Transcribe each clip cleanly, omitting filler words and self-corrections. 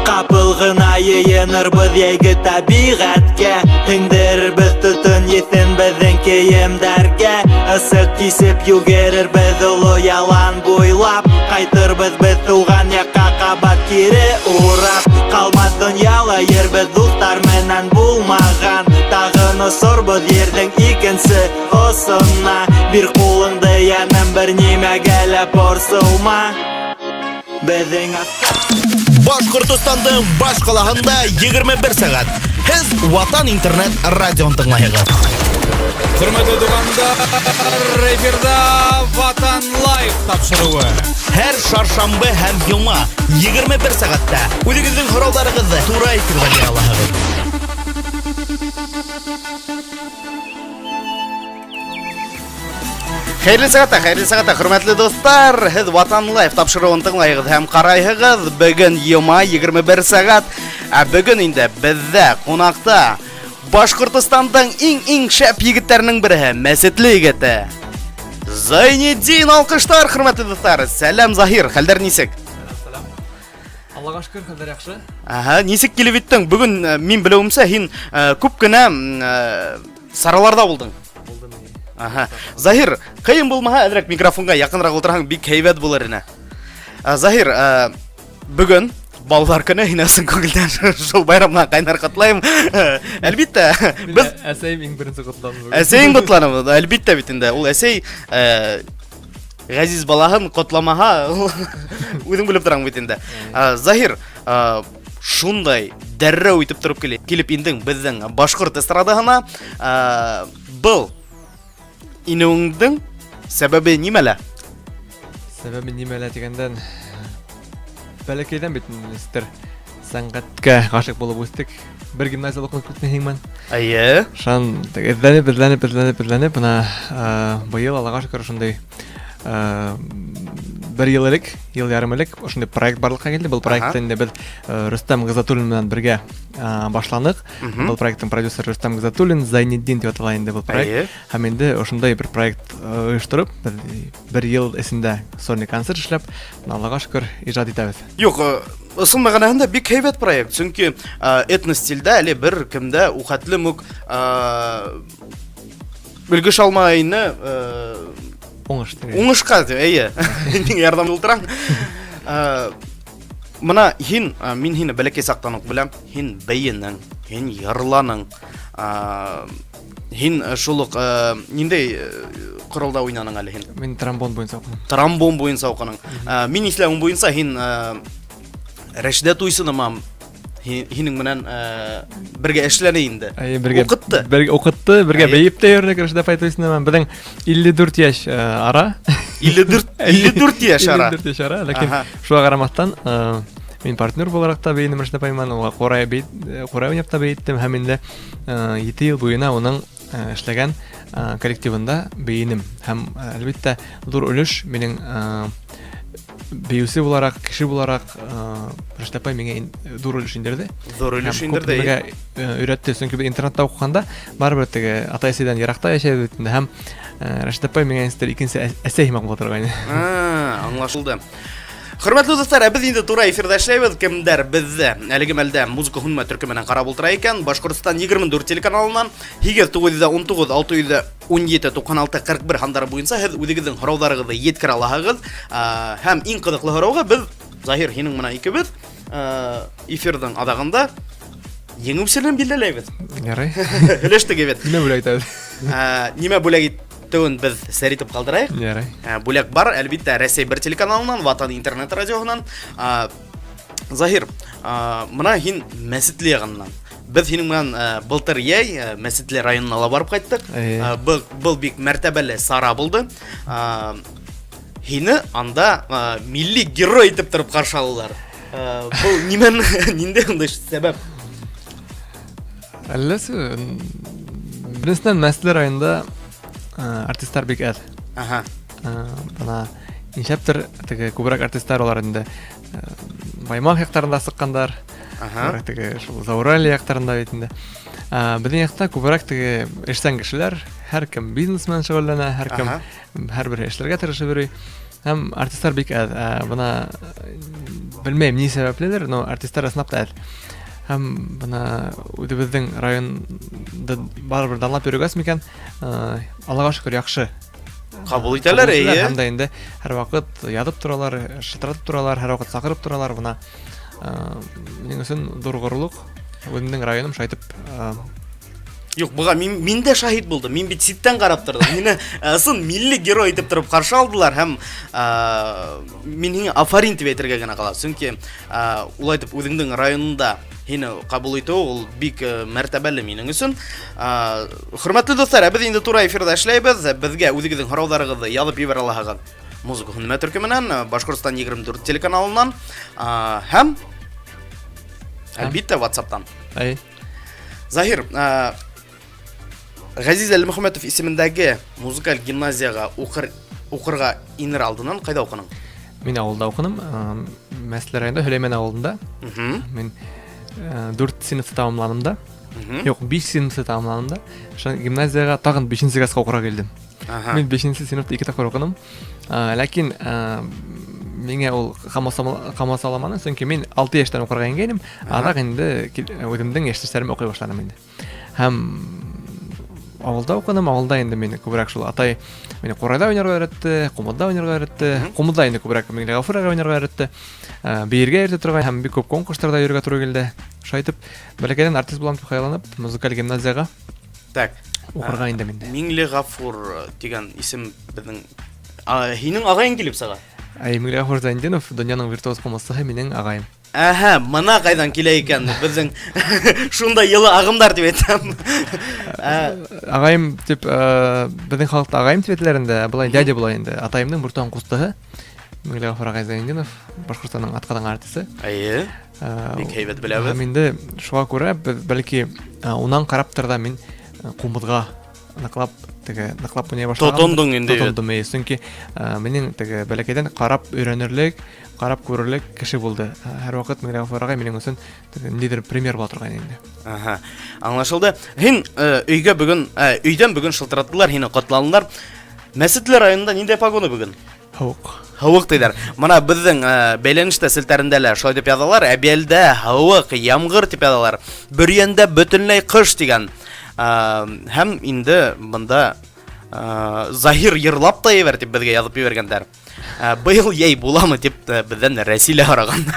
Ҡапыл ғына йыйынырбыҙ йәйге тәбиғәткә. Һеңдерербеҙ төтөн еҫен беҙҙең кейемдәргә. Ысыҡ кисеп йүгерербеҙ оло ялан буйлап. Ҡайтырбыҙ беҙ тыуған яҡҡа ҡабат кире урап. Ҡалмаҫ донъяла ер беҙ дуҫтар менән булмаған. Тағын осорбоҙ ерҙең икенсе осона. Бир ҡулыңды, йәнем, бер нимәгә лә борсолма. Беҙҙең аҫта. Башҡортостандың баш ҡалаһында 21 сәғәт. Һеҙ Ватан интернет радион тыңлайһығыҙ. Хөрмәтле туғандар, эфирҙа Ватан Лайв тапшырыуы. Һәр шаршамбы һәм йома 21 сәғәттә үҙегеҙҙең һорауҙарығыҙҙы тура эфирҙа бирә алаһығыҙ. Хәйерле сәғәттә, хәйерле сәғәттә, хөрмәтле дуҫтар, һеҙ Ватан Лайф тапшырыуын тыңлайһығыҙ һәм ҡарайһығыҙ. Бөгөн йома 21 сәғәт. Ә бөгөн инде беҙҙә ҡунаҡта Башҡортостандың иң-иң шәп егеттәренең береһе, Мәсетле егете. Зайнетдин, алҡыштар, хөрмәтле дуҫтар. Сәләм, Заһир, хәлдәр нисек? Сәлам. Аллаға шөкөр, хәлдәр яҡшы. Аһа, нисек килеп еттең? Бөгөн э, мин белеүемсә, һин э, күп кенә э, сараларҙа булдың. Булдым мин. Аһа. Заһир, ҡыйын булмаһа, әҙерәк микрофонға яҡыныраҡ ултырһаң, бик һәйбәт булыр ине. Ә, Заһир, ә, бөгөн балалар көне, һине ысын күңелдән шул байрам менән ҡайнар ҡотлайым. Әлбиттә, Мин без әсәйем иң беренсе ҡотланы бүген. әсәйең ҡотланы, әлбиттә бит инде. Ул әсәй ә, ғәзиз балаһын ҡотламаһа, ул үҙең белеп тораң бит инде. Ә, Заһир, ә, шундай дәррәү итеп торып килеп индең беҙҙең башҡорт эстрадаһына. Ә, был инеүеңдең сәбәбе нимәлә? Сәбәбе нимәлә тигәндән, бәләкәйҙән бит нисектер сәнғәткә ғашиҡ булып үҫтек. Бер гимназияла уҡынып киттең һин менән. Эйе. Шунан эҙләнеп, эҙләнеп, эҙләнеп, эҙләнеп, бына быйыл Аллаға шөкөр ошондай бер йыл элек, йыл ярым элек ошондай проект барлыҡҡа килде. Был проектты инде беҙ Рөстәм Ғиззатуллин менән бергә башланыҡ. Был проекттың продюсеры Рөстәм Ғиззатуллин, Зайнетдин тип атала инде был проект. Һәм инде ошондай бер проект ойоштороп, беҙ бер йыл эсендә сольный концерт эшләп, Аллаға шөкөр, ижад итәбеҙ. Юҡ, ысын мәғәнәһендә бик һәйбәт проект, сөнки этно стилдә әле бер кем дә ухәтлем үк өлгөш алмай ине. Уңыш. Уңышҡа, эйе. Миңә ярҙам ултыраң. Мына һин, мин һине бәләкәй саҡтан уҡ беләм, һин бейенең, һин йырланың, һин шул уҡ ниндәй ҡоралда уйнаның әле һин? Мин тромбон буйынса уҡыным. Тромбон буйынса уҡының. Мин иҫләүем буйынса һин Рәшидә Туйсынова һинең менән бергә эшләне инде. Әйе, бергә уҡытты. Бергә уҡытты, бергә бейеп тә йөрөнөк Рәшидә апай Туйсынова. Беҙҙең 54 йәш ара. 54 54 йәш ара. 54 йәш ара, ләкин шуға ҡарамаҫтан, мин партнер булараҡ та бейенем Рәшидә апай менән, уға ҡурай бейет, ҡурай уйнап та бейеттем һәм инде 7 йыл буйына уның эшләгән коллективында бейенем. Һәм әлбиттә, ҙур өлөш минең бейеүсе булараҡ, кеше булараҡ Рәшидә апай миңә ҙур өлөш индерҙе. Ҙур өлөш Һәм күп индерҙе. нәмәгә өйрәтте, сөнки беҙ интернатта уҡығанда барыбер теге атай-әсәйҙән йыраҡта йәшәйбеҙ бит инде. Һәм Рәшидә апай миңә нисектер икенсе әсәй һымаҡ була торғайны. Аңлашылды. Хөрмәтле дуҫтар, ә беҙ инде тура эфирҙа эшләйбеҙ. Кемдәр беҙҙе әлеге мәлдә Музыка һүнмә төркөмөнән ҡарап ултыра икән, Башҡортостан 24 телеканалынан 8 919 617 96 41 һандары буйынса һеҙ үҙегеҙҙең һорауҙарығыҙҙы еткерә алаһығыҙ. Һәм иң ҡыҙыҡлы һорауға беҙ Заһир һинең менән икебеҙ эфирҙың аҙағында еңеүсене билдәләйбеҙ. Ярай. Өләштек бит. Нимә бүләк итәбеҙ? Нимә бүләк итеүен беҙ сер итеп ҡалдырайыҡ. Ярай. Бүләк бар, әлбиттә, Рәсәй бер телеканалынан, Ватан интернет радиоһынан. Заһир, мына һин Мәсетле яғынан. Беҙ һинең менән былтыр йәй Мәсетле районына ла барып ҡайттыҡ. Был бик мәртәбәле сара булды. Һине анда милли герой итеп тороп ҡаршы алалар. Был нимән, ниндәй ундай сәбәп? Әлләсе, беренсенән, Мәсетле районында артисттар бик әҙ. Бына нишләптер теге күберәк артисттар улар инде Баймаҡ яҡтарында сыҡҡандар. Күберәк теге шул Зауралье яҡтарында бит инде. Беҙҙең яҡта күберәк теге эшсән кешеләр, һәр кем бизнес менән шөғөлләнә, һәр кем һәр бер эшләргә тырышып йөрөй. Һәм артистлар бик әҙ. Ә, бына белмәйем ни сәбәплелер, но артистлар ысынлап та әҙ. Һәм бына үҙебеҙҙең районды барыбер данлап йөрөгәс микән, Аллаға шөкөр, яҡшы Ҡабул итәләр, эйе. Һәм дә инде һәрваҡыт яҙып торалар, шылтыратып торалар, һәрваҡыт саҡырып торалар. Бына минең өсөн ҙур ғорурлыҡ. Үҙемдең районым шайтып Юк, буга мин, мин дә шаһит булдым. Мин бит ситтән карап тордым. Мине ысын милли герой итеп торып каршы алдылар һәм мин һиңә афарин дип әйтергә генә кала. Чөнки улай итеп үзеңнең районыңда һине кабул итү ул бик мәртәбәле минең өчен. Хөрмәтле дуслар, ә без инде тура эфирда эшләйбез. Безгә үзегезнең һорауларыгызны язып җибәрә аласыгыз. Музыка һөнмә төркеменнән, Башкортстан 24 телеканалыннан һәм әлбиттә WhatsApp-тан. Әй. Заһир, Газиз Әлмөхәммәтов исемендәге музыкаль гимназиягә укыр укырга инер алдыннан кайда укының? Мин авылда укыным, Мәсле районында Һөләймән авылында. Мин 4 сыйныфты тәмамланым да. Юк, 5 сыйныфты тәмамланым да. Шуннан гимназиягә тагын 5 класска укырга килдем. Мин 5 сыйныфта ике тапкыр укыдым. Ләкин миңа ул камасаламаны, чөнки мин 6 яшьтән укырга ингәнем, азак инде үземнең яшьтәшләрем укый башладым инде. Һәм авылда укыдым, авылда инде мин күбрәк шул атай мине курайда уйнарга өйрәтте, кумылда уйнарга өйрәтте, кумылда инде күбрәк Миңлегафур агай уйнарга өйрәтте. Биергә өйрәтә торган һәм бик күп конкурсларда йөрергә туры килде. Шулай итеп, бәләкәйдән артист булам дип хыялланып, музыкаль гимназиягә Так. Укырга инде миндә. Миңлегафур дигән исем безнең һинең агаең килеп сыга. Әй, Миңлегафур Зайнетдинов, дөньяның виртуоз кумысчыһы минең агаем. Әһә, мына кайдан килә икән безнең шундай йылы агымдар дип әйтәм. Агаем дип, безнең халыкта агаем дип әйтәләр инде, болай дядя була инде. Атаемның бертуган кустыһы. Миңлегафур агай Зайнетдинов, Башкортстанның атказанган артисты. Әйе. Бик һәйбәт беләбез. Һәм инде шуңа күрә без бәлки унан караптыр да мин кумызга ныклап теге ныклап уйный башлаган. Тотындың инде. Тотындым, әйе. Чөнки минем теге бәләкәйдән карап өйрәнерлек, карап күрерлек кеше булды. Һәрвакыт Миңлегафур агай минем өчен теге ниндидер пример була торган инде. Ага. Аңлашылды. Һин өйгә бүген, өйдән бүген шылтыраттылар, һине котланылар. Мәсетле районында ниндәй погода бүген? Һавык. Һавык диләр. Мына безнең э, бәйләнештә селтәрендә лә шулай дип язалар. Әбиәлдә һавык, ямгыр дип язалар. Бөрьяндә бөтенләй кыш дигән. Э, һәм инде монда э, Заһир йырлап та ебәр дип безгә язып җибәргәннәр. Э, быел йәй буламы дип э, бездән Рәсилә һораган.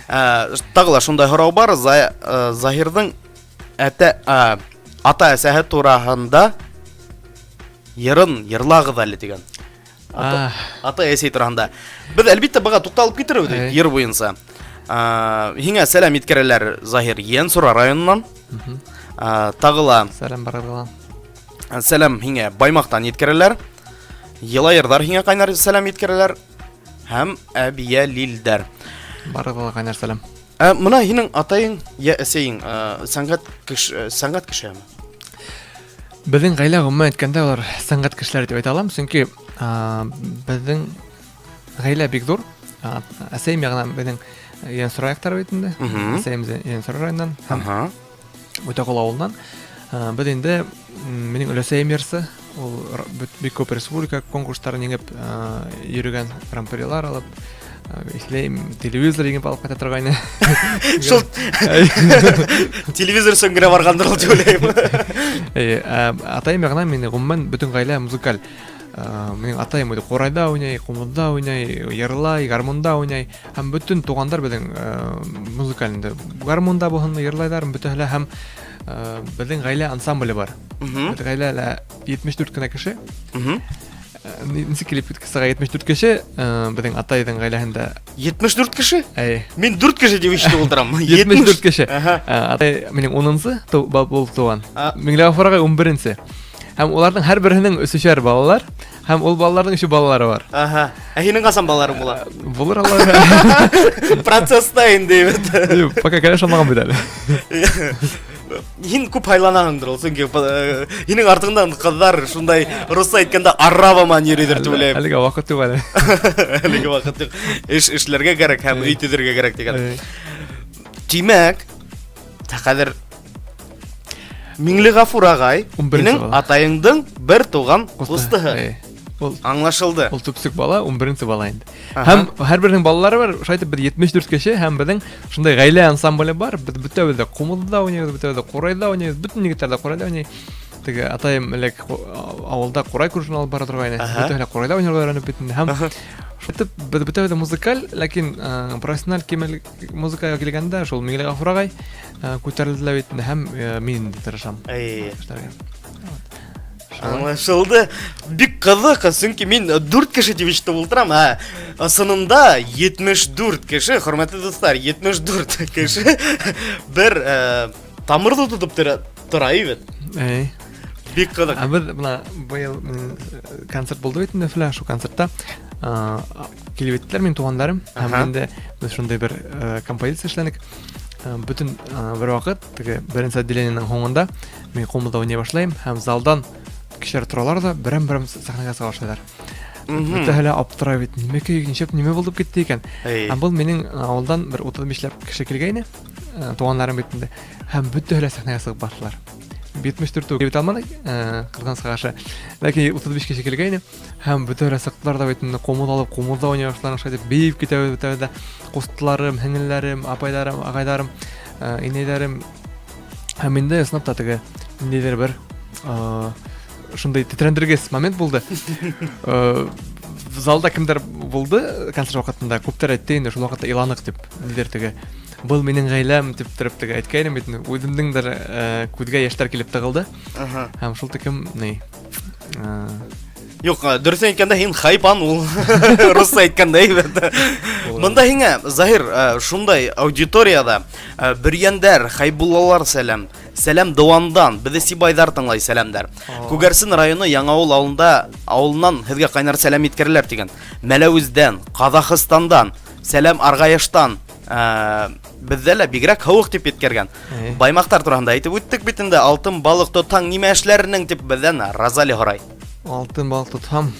Э, тагы ла шундай һорау бар. За, э, Заһирның әтә э, ата әсәһе тураһында йырын йырлагыз әле дигән. Ата, ата әсәй турында. Без әлбиттә бага тукталып китеребез бит йыр буенча. Һиңә сәлам иткерәләр Заһир Янсура районыннан. Тагы ла сәлам барырга. Сәлам һиңә Баймактан иткерәләр. Елайырдар һиңә кайнар сәлам иткерәләр. Һәм Әбия Лилдәр. Барырга кайнар сәлам. Ә мына һинең атайың я әсәйең сәнгать кеше сәнгать кешеме? Безнең гаилә гомумән әйткәндә алар сәнгать кешеләре дип әйтә алам, чөнки безнең гаилә бик зур. Әсәем ягыннан безнең Янсура яктары бит инде. Әсәем Янсура районыннан һәм Үтәкол авылыннан. Без инде минем өләсәем ярсы, ул бик күп республика конкурсларын җиңеп йөргән, гран-прилар алып, Исләйм, телевизор җиңеп алып кайта торгайны. Шул телевизор өчен генә баргандыр ул дип уйлыйм. Әйе, атаем ягыннан мин гомумән бөтен гаилә музыкаль. Минем атаем үзе курайда уйный, кумызда уйный, йырлай, гармунда уйный. Һәм бөтен тугандар безнең музыкаль инде. Гармунда булсын, йырлайлар, бөтәһе лә һәм безнең гаилә ансамбле бар. Безнең гаиләдә 74 кенә кеше. Ничек килеп кысага 74 кеше, безнең атайдың гаиләһендә 74 кеше? Әй. Мин 4 кеше дип ишетеп утырам. 74 кеше. Атай минем 10-нчы булып туган. Миңлегафур агай 11-нче. Һәм уларның һәрберсенең өчешәр балалар, һәм ул балаларның өче балалары бар. Ага. Ә һинең касан балаларың була? Булыр алар. Процесста инде бит. Юк, пока кәләш алмаган бит әле. Һин күп һайланаһыңдыр ул, чөнки э, һинең артыңдан кызлар шундай русча әйткәндә арраба ман йөридер дип уйлыйм. Әлегә вакыт юк әле. Әлегә вакыт юк. Эш эшләргә кирәк һәм өй төзергә кирәк дигән. Димәк, хәзер Миңлегафур агай, синең атайыңдың бер туган кустыһы. Ул Аңлашылды. Ул төпсөк бала, 11 бала инде. Һәм һәрберенең балалары бар. Шулай итеп без 74 кеше һәм безнең шундай гаилә ансамбле бар. Без бөтәбез дә кумызда уйныйбыз, бөтәбез дә курайда уйныйбыз, бөтен егетләр дә курайда уйный. Теге атаем элек авылда курай кружын алып бара торган иде. Бөтәһе дә курайда уйнарга өйрәнеп бит инде. Һәм шулай итеп без бөтәбез дә музыкаль, ләкин профессиональ кимәл музыкага килгәндә шул Миңлегафур агай күтәрелде бит инде һәм мин инде тырышам. Эшләргә. Аңлашылды. Бик кызык, чөнки мин 4 кеше дип ишетеп утырам, ә сынында 74 кеше, хөрмәтле дуслар, 74 кеше бер тамырды тотып тора, тора бит. Әй. Бик кызык. Ә без менә быел концерт булды бит инде Өфелә, шул концертта килеп җиттеләр минем туганнарым. Һәм инде без шундый бер композиция эшләдек. Бөтен бер вакыт теге беренче отделениенең һуңында мин кулымда уйный башлыйм һәм залдан кешеләр торалар да берәм-берәм сәхнәгә чыга башлыйлар. Бөтәһе лә аптырай бит. Нимәкәй ничек нимә булып китте икән? Һәм был минең авылдан бер 35 ләп кеше килгәйне, туганнарым бит инде. Һәм бөтәһе лә сәхнәгә чыгып бастылар. 74 бит алмадык, кызганычка каршы. Ләкин 35 кеше килгәйне. Һәм бөтәһе лә чыктылар да бит инде кумыз алып, кумызда уйный башладылар, шулай итеп биеп китәбез бөтәбез дә. Кустыларым, һеңелләрем, апайларым, агайларым, инәйләрем. Һәм инде ысынлап та теге ниндәйдер бер шундый тетрәндергеч момент булды. Залда кемдер булды концерт вакытында, күптер әйтте инде шул вакытта иланык дип, нидер теге был минең гаиләм дип торып теге әйткәйнем бит, үземнең дә күзгә яшьләр килеп тыгылды. Һәм шул текем ни Юк, дөресен әйткәндә һин хайпан ул. Русча әйткәндә әйбәт. Монда һиңә, Заһир, шундай аудиторияда Бөрйәндәр, Хәйбуллалар сәлам. Сәлам Дыуандан, безне Сибайдар тыңлай сәламдәр. Күгәрсен районы Яңавыл авылында авылыннан һеҙгә кайнар сәлам иткереләр дигән. Мәләвездән, Казахстандан, сәлам Аргаяштан. Бездә лә бигрәк һыуык дип еткергән. Баймактар турында әйтеп үттек бит инде. Алтын балык тотаң нимә эшләренең дип бездән Розали һорай. Алтын балык тотам.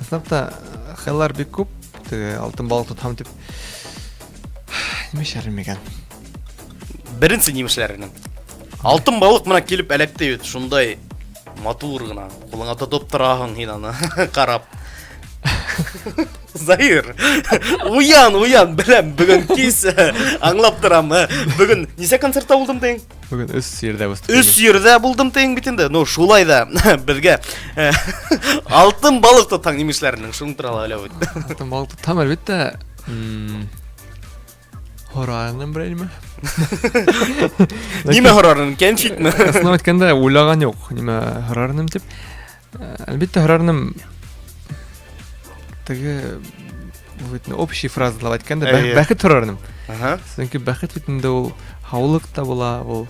Ысынлап та хыяллар бик күп. Теге алтын балык тотам дип. Нимә эшләрем икән? Беренче нимә эшләренең? Алтын балык менә килеп эләкте бит, шундай матур гына. Кулыңа тотып торасың һин аны карап. Заһир, уян, уян, беләм, бүген кис, аңлап торам. Бүген нисә концертта булдым дигән? Бүген өс җирдә выступление. Өс җирдә булдым дигән бит инде. Ну, шулай да безгә алтын балык тотаң имешләренең шуны туралы уйлап үт. Алтын балык тотам, әлбәттә. Һорарным берәйме? Нимә һорарның? Кәнфитме? Аслында әйткәндә уйлаган юк. Нимә һорарным дип. Әлбәттә һорарным теге бу бит общий фразалап әйткәндә бәхет һорарным. Чөнки бәхет бит инде ул һаулык та була, ул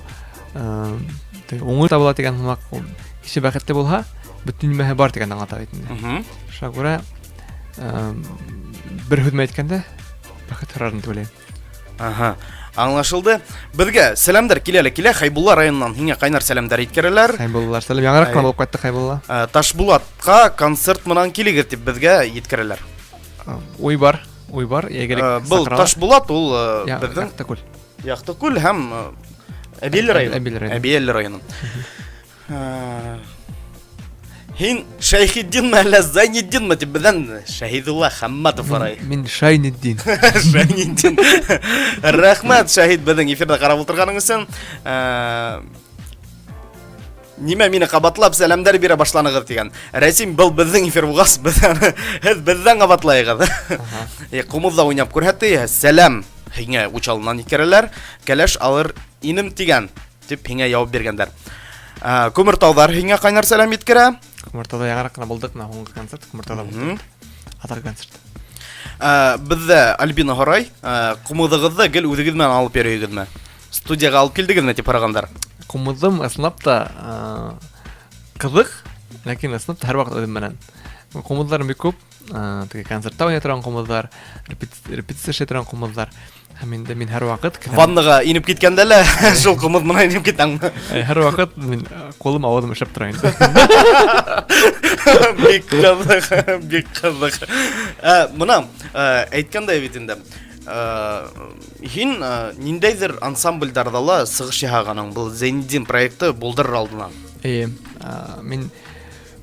теге уңыш та була дигән һымак. Ул кеше бәхетле булһа, бөтен нимәһе бар дигән аңлата бит инде. Шуңа күрә бер һүз белән әйткәндә, Бәхет һорарым дип уйлыйм. Ага, аңлашылды. Безгә сәламдәр килә әле килә. Хәйбулла районыннан һиңә кайнар сәламдәр иткерәләр. Хәйбуллалар сәлам. Яңарак кына булып кайтты Хәйбулла. Э, Ташбулатка концерт менән килегез дип безгә иткерәләр. Э, уй бар, уй бар. Егелек э, Был Ташбулат ул безнең Яктыкүл. Яктыкүл һәм Әбил районы. Әбил районы. Әбил районы. Һин Шәйхетдинме әллә Зайнетдинме дип бездән Шәһидулла Хамматов арай. Мин Шайнетдин. Шайнетдин. Рәхмәт, Шәһид, безнең эфирда карап утырганың өчен. Нимә мине кабатлап сәламдәр бирә башланыгыз дигән. Рәсим, был безнең эфир булгач, без аны һеҙ бездән кабатлайыгыз. Кумызда уйнап күрһәтте, сәлам һиңә Учалынан иткәрәләр. Кәләш алыр инем дигән. Дип һиңә явып биргәннәр. Ә, Күмертаудар һиңә кайнар сәлам иткерә. Күмертауда яңарак кына булдык, менә һуңгы концерт Күмертауда булды. Атар концерт. Ә, бездә Альбина Һорай, ә, кумыдыгызды гел үзегез белән алып йөрийгезме? Студиягә алып килдегезме дип һорагандар. Кумыдым ысынлап та кызык, ләкин ысынлап та һәрвакыт үзем белән. Кумыдларым бик күп, теге концертта уйный торган кумыдлар, репетиция эшли торган кумыдлар. Һәм инде мин һәрвакыт керәм. Ваннага инеп киткәндә лә шул кымыз менә инеп китәм. Һәрвакыт мин кулым авызым эшләп тора инде. Бик кызык, бик кызык. Мына әйткәндәй бит инде. Һин ниндәйдер ансамбльдарда ла сыгыш яһаганың был Зәйнетдин проекты булдырыр алдынан. Әйе, мин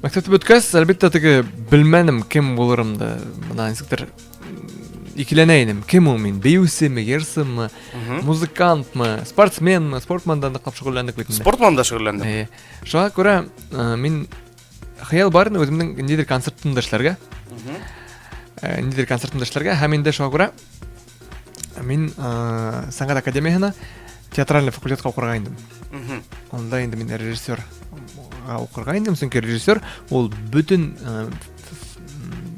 Мәктәпте бөткәс, әлбиттә, теге белмәнем кем булырымды. Мына ничектер икеләнә инем. Кем ул мин? Бейеүсеме, йырсымы, музыкантмы, спортсменмы? Спорт менән дә ныклап шөгыльләндек бит инде. Спорт белән дә шөгыльләндем. Әйе. Шуңа күрә мин хыял бар иде үземнең ниндидер концертымда эшләргә. Ниндидер концертымда эшләргә һәм инде шуңа күрә мин сәнгать академияһына театральный факультетка укырга индем. Анда инде мин режиссер укырга индем, чөнки режиссер ул бөтен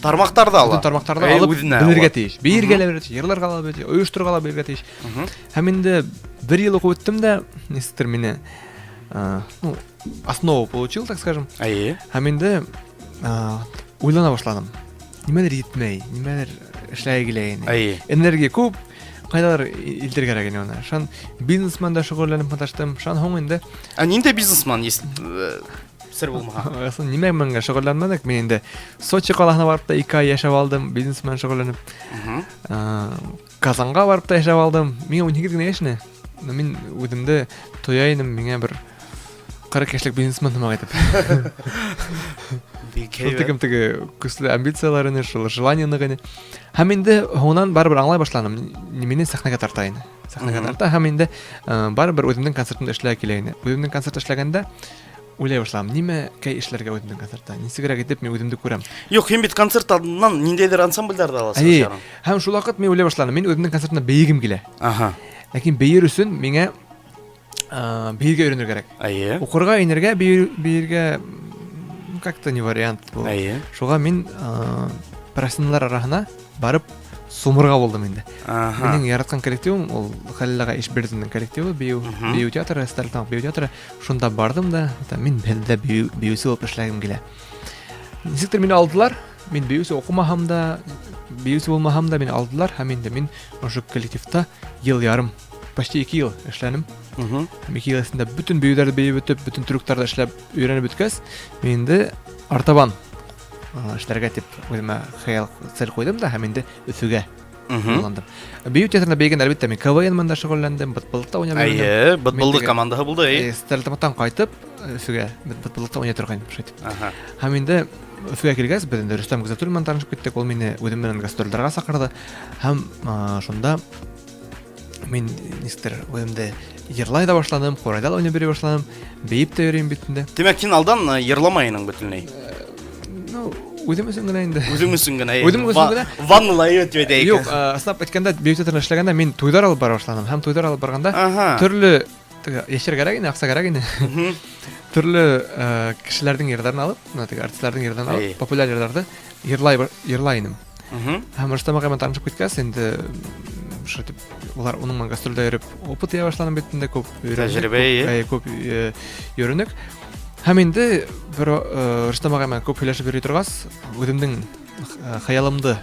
тармактарда ала. Бөтен тармактарда алып белергә тиеш. Биергә лә белергә тиеш, йырларга ла белергә тиеш, оештырырга ла белергә тиеш. Һәм инде бер ел укып үттем дә, ничектер мине ну, основу получил, так скажем. Әйе. Һәм инде уйлана башладым. Нимәлер етмәй, нимәлер эшләй килә инде. Әйе. Энергия күп, кайдалар илтергә кирәк инде аны. Шан бизнес белән дә шөгыльләнеп маташтым. Шан һуң инде. Ә нинди бизнесман, если сер булмаһа? Асын нимә белән шөгыльләнмәдек. Мин инде Сочи каласына барып та 2 ай яшәп алдым, бизнес белән шөгыльләнеп. Казанга барып та яшәп алдым. Миңа 18 генә яшь не. Но мин үземдә тоя идем, миңа бер 40 яшьлек бизнесмен һымак итеп. Бик Шул текем теге көчле амбицияләр ине, шул желание нык ине. Һәм инде һуңыннан барыбер аңлай башладым, мине сәхнәгә тарта ине. Сәхнәгә тарта һәм инде барыбер үземнең концертымда эшләгә килә ине. Үземнең концерт эшләгәндә уйлай башладым, нимә кәй эшләргә үземнең концертта, ничегрәк итеп мин үземне күрәм. Юк, һин бит концерт алдыннан ниндәйдер ансамбльләрдә аласың. Әйе. Һәм шул вакыт мин уйлай башладым, мин үземнең концертымда бейегем килә. Ага. Ләкин бейер өчен миңа биергә өйрәнергә кирәк. Әйе. Укырга инергә, биергә как-то не вариант бу. Әйе. Шуңа мин профессионаллар арасына барып сумырга булдым инде. Ага. Минем яраткан коллективым ул Хәлил ага Ишбирдинның коллективы, бию, бию театры, Стәрлетамак бию театры. Шунда бардым да, мин бәлдә бию, биюче булып эшләгем килә. Ничектер мине алдылар. Мин биюче укымаһам да, биюче булмаһам да мине алдылар һәм инде мин ошо коллективта ел ярым, почти 2 ел эшләнем. Һәм 2 ел эчендә бөтен биюләрне биеп бетеп, бөтен трюкларны эшләп өйрәнеп беткәч, мин инде артабан эшләргә дип үземә хыял цель куйдым да һәм инде Өфөгә юлландым. Бию театрында бейгән, әлбәттә, мин КВН менән дә шөгыльләндем, бытбылдыкта уйнап йөрдем. Әйе, бытбылдык командасы булды, әйе. Стәрлетамактан кайтып, Өфөгә бытбылдыкта уйный торган идем, шулай итеп. Һәм инде Өфөгә килгәч, без инде Рөстәм Гыйззәтуллин белән танышып киттек, ул мине үзем белән гастрольләргә чакырды. Һәм шунда мин ничектер үземдә йырлай да башладым, курайда да уйнап йөри башладым, биеп тә йөрим бит инде. Димәк, син алдан йырламай идең бөтенләй. Ну, үзем өчен генә инде. Үзең өчен генә. Үзем өчен генә. Ваннала йөреп дип әйтәйек. Юк, ысынлап әйткәндә, бию театрында эшләгәндә мин туйлар алып бара башладым. Һәм туйлар алып барганда төрле теге яшәр кирәк инде, акча кирәк инде. Төрле кешеләрнең йырларын алып, менә теге артистларның йырларын алып, популяр йырларны йырлай йырлай идем. Һәм Рөстәм агай белән танышып киткәч, инде шулай итеп, улар уның белән гастрольдә йөреп опыт ия башладым бит инде, күп өйрәндек, Тәҗрибә, күп, күп йөренек. Һәм инде бер Рөстәм агай белән күп сөйләшеп йөри торгач, үземнең хыялымды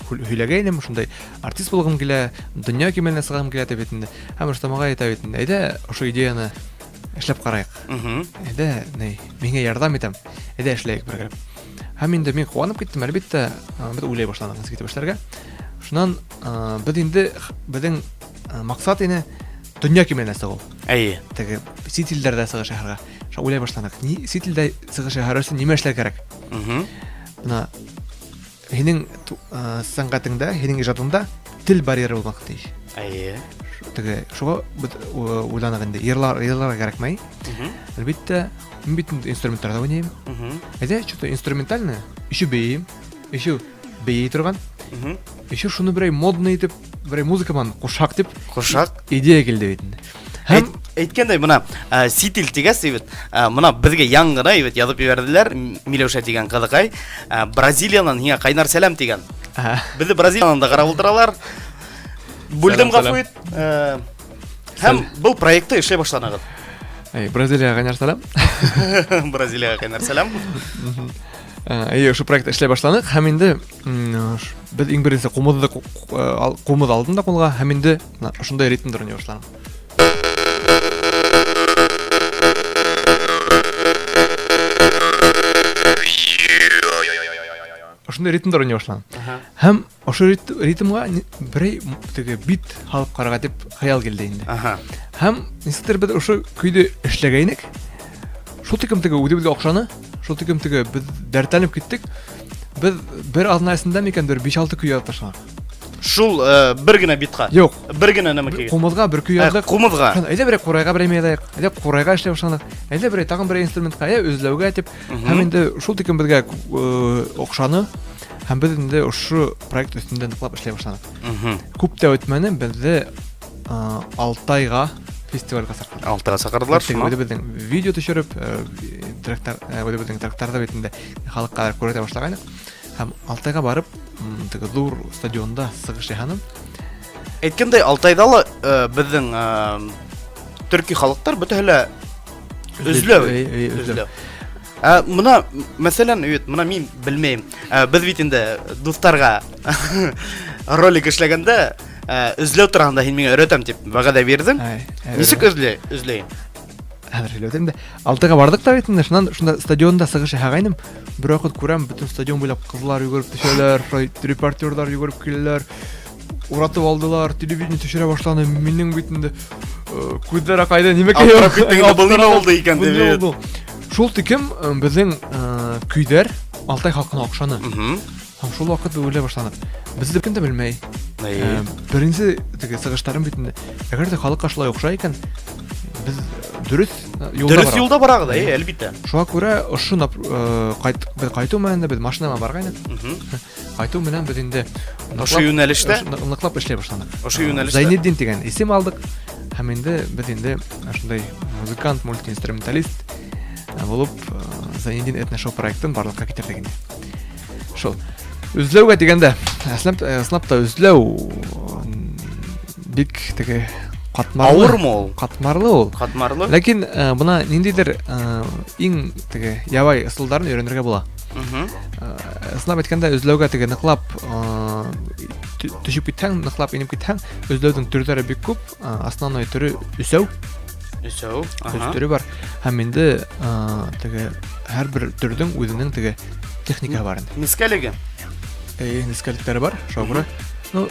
һөйләгәйнем, шундай артист булгым килә, дөнья кимәленә чыгам килә дип инде. Һәм Рөстәм агай әйтә бит инде, әйдә, ошо идеяны эшләп карыйк. Әйдә, ни, миңа ярдәм итәм. Әйдә эшләйек бергәләп. Һәм инде мин куанып киттем, әлбәттә, без уйлай башладык ничек итеп эшләргә. Шуннан без инде безнең максат ине дөнья кимәленә чыгу. Әйе. Теге чит илләрдә чыгыш ясарга. Шуңа уйлай башладык. Ни чит илдә чыгыш ясар өчен нимә эшләр кирәк? Менә һинең сәнгатеңдә, һинең иҗатыңда тел барьеры булмаска тиеш. Әйе. Теге шуңа без уйланык инде. Йырлар, йырларга кирәкмәй. Әлбәттә, мин бит инде инструментларда уйныйм. Әйдә, что-то инструментальное, еще бейим, еще бейи торган. Еще шуны берәй модный итеп, берәй музыка белән кушак дип Кушак. идея килде бит инде. Һәм Әйткәндәй, мына сит ил дигәс бит, мына безгә яң гына бит язып җибәрделәр, Миләүшә дигән кызыкай, Бразилияннан һиңа кайнар сәлам дигән. Безне Бразилияннан да карап утыралар. Бүлдем, гафу ит. Һәм был проектты эшләй башланыгыз. Әй, Бразилиягә кайнар сәлам. Бразилиягә кайнар сәлам. Әйе, ошо проект эшләй башланык һәм инде без иң беренче кумызны кумыз алдым да кулга һәм инде ошондай ритмда уйный башладым. Ошондай ритмда уйный башладым. Һәм ошо ритмга берәй теге бит алып карарга дип хыял килде инде. Һәм ничектер без ошо көйдө эшләгәйнек. Шул тикем теге үзебезгә охшаны. Шул тиклем теге без дәртләнеп киттек. Без бер аҙна эсендә микән бер 5-6 көй яҙып ташладык. Шул э, бер генә битка. Юк. Бер генә нәмәкәгә. Кумызга бер көй Ә, яздык. Кумызга. Һәм Әйдә берәй курайга берәй язайык. Әйдә курайга эшләй башладык. Әйдә берәй тагын берәй инструментка, әйдә өзләүгә дип. Һәм инде шул тиклем безгә э, охшаны. Һәм без инде ошо проект өстендә ныклап эшләй башладык. Күп тә үтмәне, безне э, Алтайга фестивальгә саклады. Алтайга сакырдылар. Теге Үҙебеҙҙең видео төшөрөп, э, тректор, э, үҙебеҙҙең тректорҙа бит инде халыҡҡа күрһәтә башлағайныҡ. Һәм Алтайға барып, м, теге ҙур стадионда сығыш яһаным. Әйткәндәй, Алтайҙа ла э, беҙҙең э, төрки халыҡтар бөтәһе лә өзләү. Эй, эй, Өзләү. Өзләү. Ә, мына, мәсәлән, бит, мына мин белмәйем. Ә, беҙ бит инде дуҫтарға ролик эшләгәндә ә, өзләү тураһында һин миңа өйрәтәм дип вәғәҙә бирҙең. Ай, ай, Нисек өзләй? Өзләй. Хәҙер һөйләп үтәм дә. Алтайға барҙыҡ та бит инде, шунан шунда стадионда сығыш яһағайным. Бер ваҡыт күрәм, бөтөн стадион буйлап ҡыҙлар йүгереп төшәләр, шулай репортерҙар йүгереп киләләр. Уратып алдылар, телевидение төшөрә башланы. Минең бит инде э, күҙҙәр аҡайҙы, нимәкәй Аптырап киттең инде, был нимә булды икән Был дип. нимә булды? Шул тикем э, беҙҙең э, көйҙәр Алтай халҡына оҡшаны. Һәм шул ваҡыт уйлай башланыҡ. Беҙҙе кем дә белмәй. Әйе. Э, Беренсе теге сығыштарым бит инде. Әгәр ҙә халыҡҡа шулай оҡшай икән, беҙ дөрөҫ юлда Дөрөҫ барабыҙ. юлда барағыҙ, әйе, әлбиттә. Шуға күрә ошо нап- э, кайт беҙ ҡайтыу менән дә беҙ машина менән барғайныҡ. Ҡайтыу менән беҙ инде Ошо йүнәлештә? ошо ныҡлап эшләй башланыҡ. Ошо йүнәлештә. Зайнетдин тигән исем алдыҡ. Һәм инде беҙ инде ошондай музыкант, мультиинструменталист э, булып э, Зайнетдин этношоу проектын барлыҡҡа килтерҙек инде. Шул. Өзләүгә тигәндә, әсләп ысынлап та өзләү м, бик теге катмарлы. Ауырмы ул? Катмарлы ул. Катмарлы. Ләкин э, бына ниндәйҙер э, иң теге ябай ысулдарын өйрәнергә була. Э, Ысынлап әйткәндә, өзләүгә теге ныҡлап э, төшөп китһәң, ныҡлап инеп китһәң, өзләүҙең төрҙәре бик күп. Э, Основной төрө өсәү, Өсәү. өс Аһа. төрө бар. Һәм инде э, теге һәр бер төрҙөң үҙенең теге техникаһы бар инде. Нескәлеге. Э, нескәлектәре бар, шуға күрә. Ну,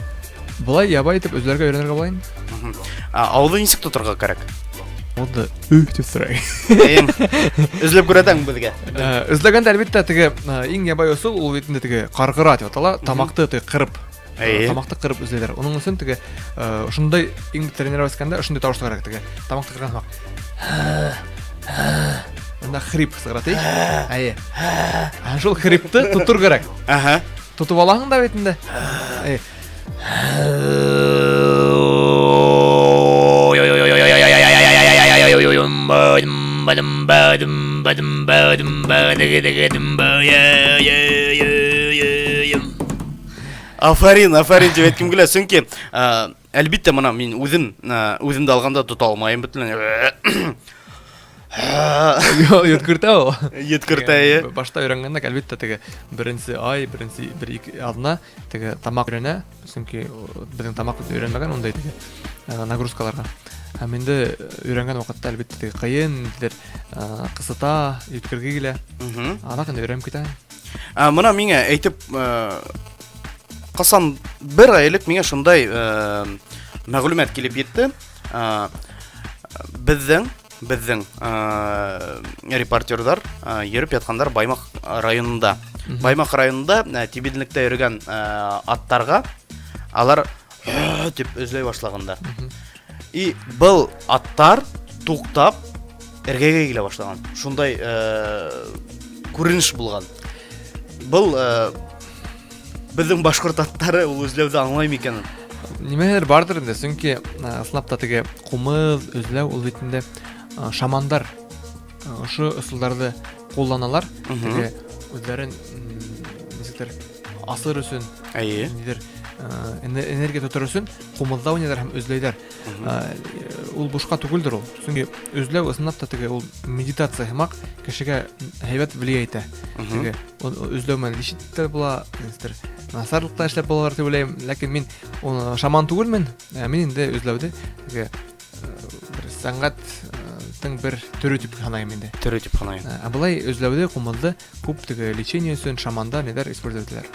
былай ябай итеп өзләргә өйрәнергә була инде. Ә, Ауыҙҙы нисек тоторға кәрәк? Ул өй дип сорай. Әйе. Өзләп күрәтәң беҙгә. Э, Өзләгәндә әлбиттә теге э, иң ябай ысул ул бит инде теге каргыра дип атала, тамаҡты теге ҡырып. Әйе. Тамаҡты ҡырып өзләйләр. Уның өсөн теге э, ошондай иң тренировать иткәндә ошондай тауыш сығара теге. Тамаҡты ҡырған һымаҡ. Унда хрип сығара ти. Әйе. Ә шул хрипты тотор кәрәк. Аһа. Тотоп алаһың да бит инде. Әйе. Афарин, афарин дип әйткем килә, сөнки э, әлбиттә мына мин үзем э, үземде алганда тота алмайым бөтенләй. Йөткертә ул. Йөткертә, әйе. Башта өйрәнгәндә әлбиттә теге беренсе ай, беренсе бер ике аҙна теге тамаҡ өйрәнә, сөнки беҙҙең тамаҡ өйрәнмәгән ундай теге э, нагрузкаларға. Һәм инде өйрәнгән ваҡытта әлбиттә теге ҡыйын, ниндәйҙер э, ҡысыта, йүткерге килә. Аҙаҡ инде өйрәнеп китә. Ә, мына миңә әйтеп э, ҡасан бер ай элек миңә шундай э, мәғлүмәт килеп етте. Э, беҙҙең беҙҙең э, репортерҙар э, йөрөп ятҡандар Баймаҡ районында. Баймаҡ районында э, тибенлектә йөрөгән э, аттарға алар тип өзләй башлағандар. И был аттар туҡтап эргәгә килә башлаған. Шундай э, күренеш булған. Был э, беҙҙең башҡорт аттары ул өзләүҙе аңлай микән? Нимәлер бардыр инде, сөнки э, ысынлап та теге ҡумыҙ өзләү ул бит инде э, шамандар э, ошо ысулдарҙы ҡулланалар. Теге үҙҙәрен м, нисектер асыр өсөн, Әйе. ниндәйҙер э, энергия тотор өсөн ҡумыҙҙа уйнайҙар һәм өзләйҙәр. Ул бушҡа түгелдер ул. Сөнки өзләү ысынлап та теге ул медитация һымаҡ кешегә һәйбәт влиять итә. Теге өзләү менән лечить тә була, нисектер насарлыҡ та эшләп булалар дип уйлайым. Ләкин мин уны шаман түгелмен. Ә, Мин инде өзләүҙе теге э, бер сәнғәттең бер төрө дип һанайым инде. Төрө тип һанайым. Ә былай өзләүҙе, ҡумыҙҙы күп теге лечение өсөн шамандар ниҙәр использовать итәләр.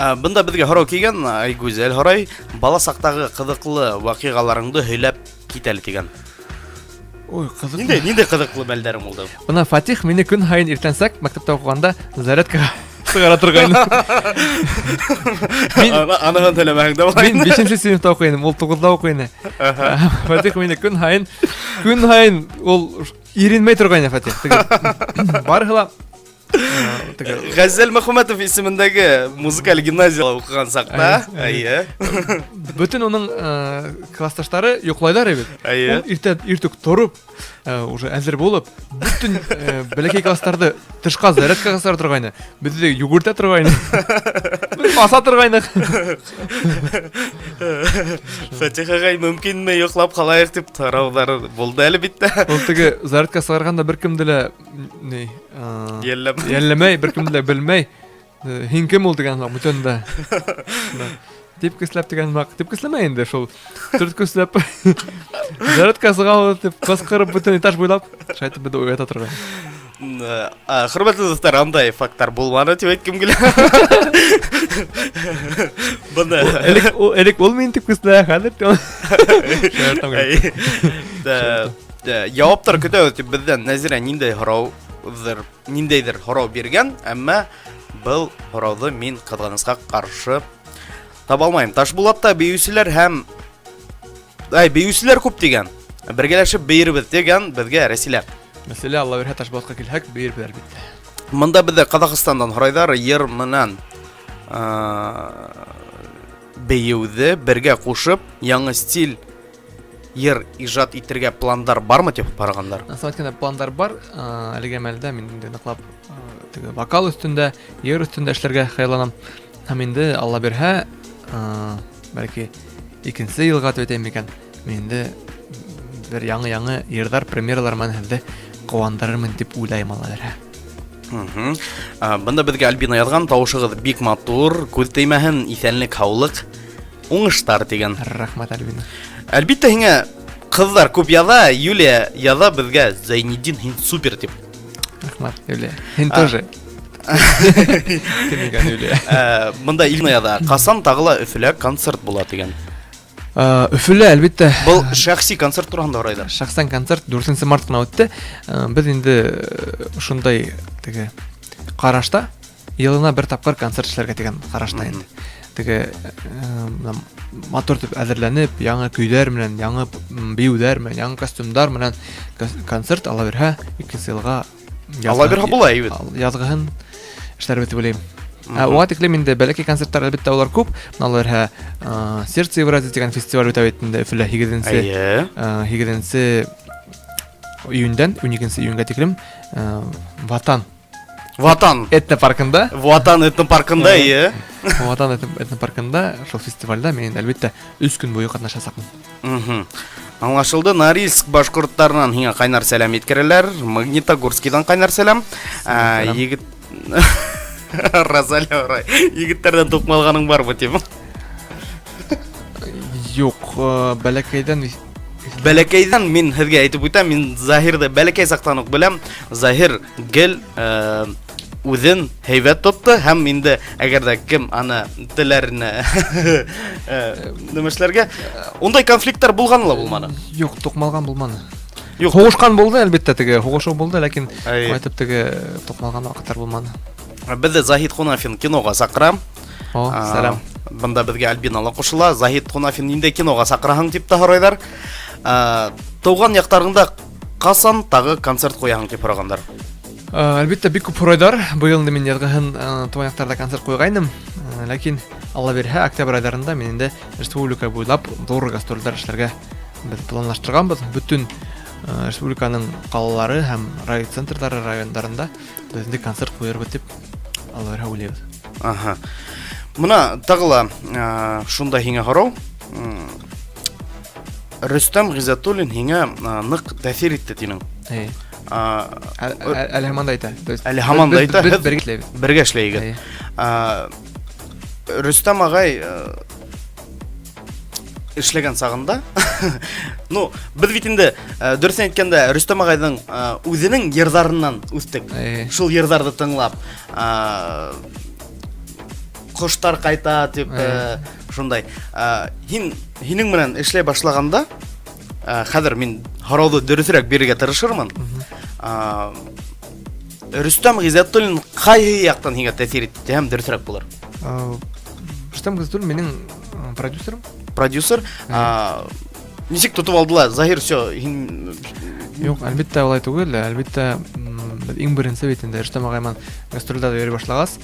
Ә, Бында беҙгә һорау килгән, Айгүзәл һорай, бала саҡтағы ҡыҙыҡлы ваҡиғаларыңды һөйләп кит әле тигән. Ой, ҡыҙыҡ. Ниндәй, ниндәй ҡыҙыҡлы мәлдәрең булды? Бына Фатих мине көн һайын иртәнсәк мәктәптә уҡығанда зарядкаға сығара торғайны. Мин Аныһын һөйләмәһәң дә була. Мин бишенсе сыйныфта уҡый инем, ул туғыҙҙа уҡый ине. Фатих мине көн һайын, көн һайын ул иренмәй торғайны Фатих. Теге барыһы ла теге Ғәзәл Мөхәммәтов исемендәге музыкаль гимназияла уҡыған саҡта, әйе. Бөтөн уның классташтары йоҡлайҙар бит. Әйе. Ул иртә иртүк тороп, уже әҙер булып, бөтөн бәләкәй класстарҙы тышҡа зарядкаға сығара торғайны. Беҙҙе йүгертә торғайны. Беҙ баҫа торғайныҡ. Фатих ағай, мөмкинме йоҡлап ҡалайыҡ тип һорауҙар булды әлбиттә. Ул теге зарядка сығарғанда бер кемде лә ни, Йәлләп. Йәлләмәй, бер кемде лә белмәй. Һин кем ул дигән һымаҡ бүтән дә. Типкесләп дигән һымаҡ, типкесләмәй инде шул. Төрткесләп. Зарядка сыға ул дип кычкырып бөтен этаж буйлап, шайтып беҙҙе уята торған. Хөрмәтле дуҫтар, андай факттар булманы дип әйткем килә. Бында элек ул элек ул мине типкеслә, хәҙер шаяртам. Яуаптар көтәбеҙ дип беҙҙән Нәзирә ниндәй һорауҙыр, ниндәйҙер һорау биргән, әммә был һорауҙы мин ҡыҙғанысҡа ҡаршы таба алмайым. Ташбулатта бейеүселәр һәм ай, бейеүселәр күп тигән. Бергәләшеп бейербеҙ тигән беҙгә Рәсилә. Мәсәлә, Алла бирһә, Ташбулатҡа килһәк, бейербеҙ әлбиттә. Мында беҙҙе Ҡаҙағстандан һорайҙар, йыр менән бейеүҙе бергә ҡушып, яңы стиль йыр ижад итергә пландар бармы тип һорағандар? Насып әйткәндә, пландар бар. Әлеге мәлдә мин инде ныҡлап теге вокал өҫтөндә, йыр өҫтөндә эшләргә хыялланам. Һәм инде Алла бирһә, бәлки икенсе йылға дип әйтәйем микән, мин инде бер яңы-яңы йырҙар, премьералар менән һеҙҙе ҡыуандырырмын тип уйлайым, Алла бирһә. Бында беҙгә Альбина яҙған, тауышығыҙ бик матур, күҙ теймәһен, иҫәнлек, һаулыҡ, уңыштар тигән. Рәхмәт, Альбина. Әлбиттә, һиңә ҡыҙҙар күп яҙа, Юлия яҙа беҙгә, Зәйнетдин, һин супер тип. Рәхмәт, Юлия. Һин тоже. Кем икән Юлия? Бында Илна яҙа, ҡасан тағы ла Өфөлә концерт була тигән. Өфөлә, әлбиттә. Был шәхси концерт тураһында һорайҙар. Шәхсән концерт 4 март ҡына үтте. Беҙ инде шундай теге ҡарашта йылына бер тапҡыр концерт эшләргә тигән ҡарашта инде. Теге матур итеп әҙерләнеп, яңы көйҙәр менән, яңы бейеүҙәр менән, яңы костюмдар менән концерт ала бирһә, икенсе йылға Ала бирһә була, әйбәт. Яҙғыһын эшләрбеҙ тип уйлайым. Уға тиклем инде бәләкәй концерттар әлбиттә улар күп. Мына ала бирһә, Сердце Евразии тигән фестиваль үтә бит инде Өфөлә 8 июндән 12 июньгә тиклем, Ватан. Ватан. Этнопаркында. Ватан этнопаркында, әйе. Ватан этнопаркында шул фестивальдә мин әлбиттә 3 көн буе катнашасакмын. Аңлашылды. Норильск башҡорттарынан һиңә ҡайнар сәләм еткерәләр. Магнитогорскийҙан ҡайнар сәләм. Сәләм. Егет Розалия һорай. Егеттәрҙән туҡмалғаның бармы тип? Юҡ, бәләкәйҙән Бәләкәйҙән мин һеҙгә әйтеп үтәм, мин Заһирҙы бәләкәй саҡтан уҡ беләм. Заһир гел үҙен һәйбәт тотто һәм инде әгәр ҙә кем аны теләренә нәмә эшләргә, ундай конфликттар булғаны ла булманы. Юҡ, туҡмалған булманы. Юҡ. Һуғышҡан булды, әлбиттә, теге һуғышыу булды, ләкин ҡайтып теге туҡмалған ваҡыттар булманы. Беҙҙе Заһид Ҡунафин киноға саҡыра. О, сәләм. Бында беҙгә Альбина ла ҡушыла. Заһид Ҡунафин ниндәй киноға саҡыраһың тип тә һорайҙар. Тыуған яҡтарыңда ҡасан тағы концерт ҡуяһың тип һорағандар. Әлбиттә, бик күп һорайҙар. Быйыл инде мин яҙғыһын, тыуған яҡтарҙа концерт ҡуйғайным. Ләкин Алла бирһә, октябрь айҙарында мин инде республика буйлап ҙур гастролдәр эшләргә беҙ планлаштырғанбыҙ. Бөтөн республиканың ҡалалары һәм район центрҙары, райондарында беҙ инде концерт ҡуйырбыҙ тип Алла бирһә уйлайбыҙ. Бына тағы ла, шунда һиңә һорау. Рөстәм Ғизәтуллин һиңә, ныҡ тәьҫир итте тинең. Эйе. Әле һаман да әйтә. То есть Әле һаман да әйтә, беҙ һеҙ бергә эшләйбеҙ. Бергә эшләйбеҙ. Эйе. Рөстәм ағай, эшләгән сағында, ну, беҙ бит инде, дөрөҫөн әйткәндә, Рөстәм ағайҙың, үҙенең йырҙарынан үҫтек. Эйе. Шул йырҙарҙы тыңлап, ҡоштар ҡайта тип, Эйе. шундай. Һинең менән эшләй башлағанда, Хәҙер мин һорауҙы дөрөҫөрәк бирергә тырышырмын. Рөстәм Ғизәтуллин ҡайһы яҡтан һиңә тәьҫир итте һәм дөрөҫөрәк булыр? Рөстәм Ғизәтуллин минең продюсерым. Продюсер. Нисек тотоп алдылар? Заһир, все, һин Юк, әлбиттә алай түгел. Әлбиттә, беҙ иң беренсе бит инде Рөстәм ағай менән гастрольдә йөрөй башлагас,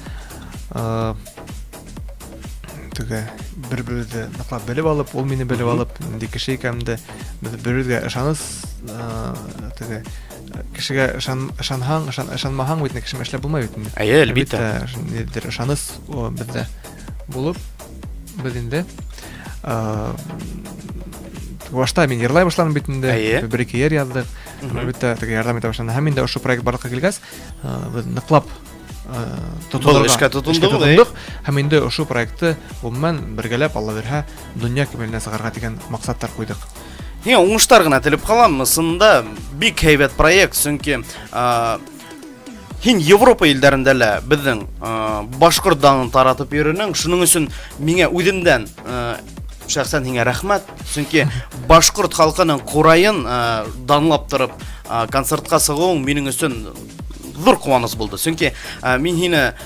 теге бер-беребеҙҙе ныҡлап белеп алып, ул мине белеп алып, нинди кеше икәнемде, беҙ бер-беребеҙгә ышаныс, теге кешегә ышан, ышанһаң, ышан, ышанмаһаң бит кеше эшләп булмай бит инде. Әйе, әлбиттә. Ниндидер ышаныс беҙҙә булып, беҙ инде башта мин йырлай башланым бит инде. Әйе. Бер-ике йыр яҙҙыҡ. Әлбиттә, теге ярҙам итә башланы. Һәм инде ошо проект барлыҡҡа килгәс, беҙ ныҡлап тотонорға эшкә тотондоҡ. Һәм инде ошо проектты ғөмүмән бергәләп, Алла бирһә, донъя кимәленә сығарға тигән маҡсаттар ҡуйҙыҡ. Һиңә уңыштар ғына теләп ҡалам. Ысынында бик һәйбәт проект, сөнки һин Европа илдәрендә лә беҙҙең башҡорт данын таратып йөрөнөң. Шуның өсөн миңә үҙемдән шәхсән һиңә рәхмәт, сөнки башҡорт халҡының ҡурайын данлап тороп концертҡа сығыуың минең өсөн ҙур ҡыуаныс булды. Сөнки мин һине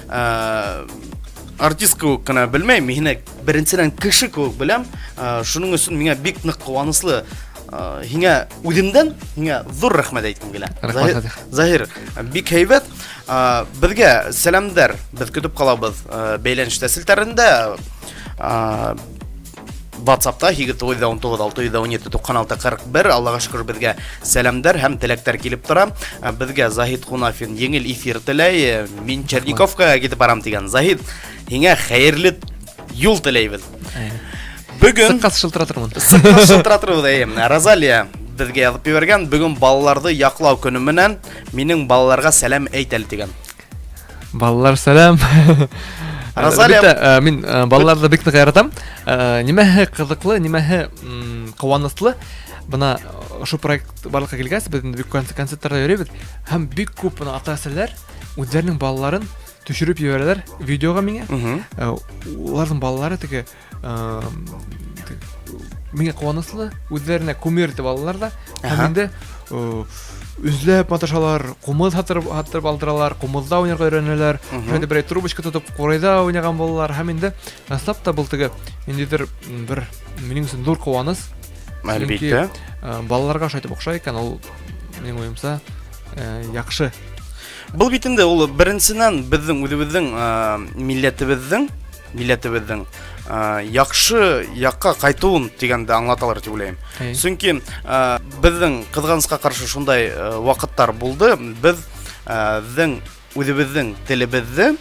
артист кеүек кенә белмәйем, мин һине беренсенән кеше кеүек беләм. Шуның өсөн миңә бик ныҡ ҡыуаныслы. Һиңә үҙемдән һиңә ҙур рәхмәт әйткем килә. Рәхмәт, Заһир, бик һәйбәт. Беҙгә сәләмдәр, беҙ көтөп ҡалабыҙ бәйләнештә селтәрендә. WhatsAppта 819 617 96 41. Аллаға шөкөр, беҙгә сәләмдәр һәм теләктәр килеп тора. Беҙгә Заһид Хунафин еңел эфир теләй. Мин Черниковкаға китеп барам тигән. Заһид, һиңә хәйерле юл теләйбеҙ. Бөгөн сыҡҡас шылтыратырмын. Сыҡҡас шылтыратырбыҙ, әйе. Розалия беҙгә яҙып ебәргән. Бөгөн балаларҙы яҡлау көнө менән минең балаларға сәләм әйт әле тигән. Балалар сәләм. Розалия, Әлбиттә, мин балаларҙы бик ныҡ яратам. Нимәһе ҡыҙыҡлы, нимәһе ҡыуаныслы. Бына ошо проект барлыҡҡа килгәс, беҙ инде бик концерттарҙа йөрөйбөҙ һәм бик күп бына ата-әсәләр үҙҙәренең балаларын төшөрөп ебәрәләр видеоға миңә. Уларҙың балалары теге миңә ҡыуаныслы, үҙҙәренә кумир итеп алалар ҙа, һәм инде өзләп маташалар, ҡумыҙ һаттырып алдыралар, ҡумыҙҙа уйнарға өйрәнәләр, шулай берәй трубочка тотоп ҡурайҙа уйнаған булалар, һәм инде ысынлап та был теге ниндәйҙер бер минең өсөн ҙур ҡыуаныс. Әлбиттә. Балаларға шулай итеп оҡшай икән, ул минең уйымса яҡшы. Был бит инде ул беренсенән беҙҙең үҙебеҙҙең милләтебеҙҙең яҡшы яҡҡа ҡайтыуын тигәнде аңлаталар тип уйлайым. Сөнки беҙҙең ҡыҙғанысҡа ҡаршы шундай ваҡыттар булды. Беҙҙең үҙебеҙҙең телебеҙҙе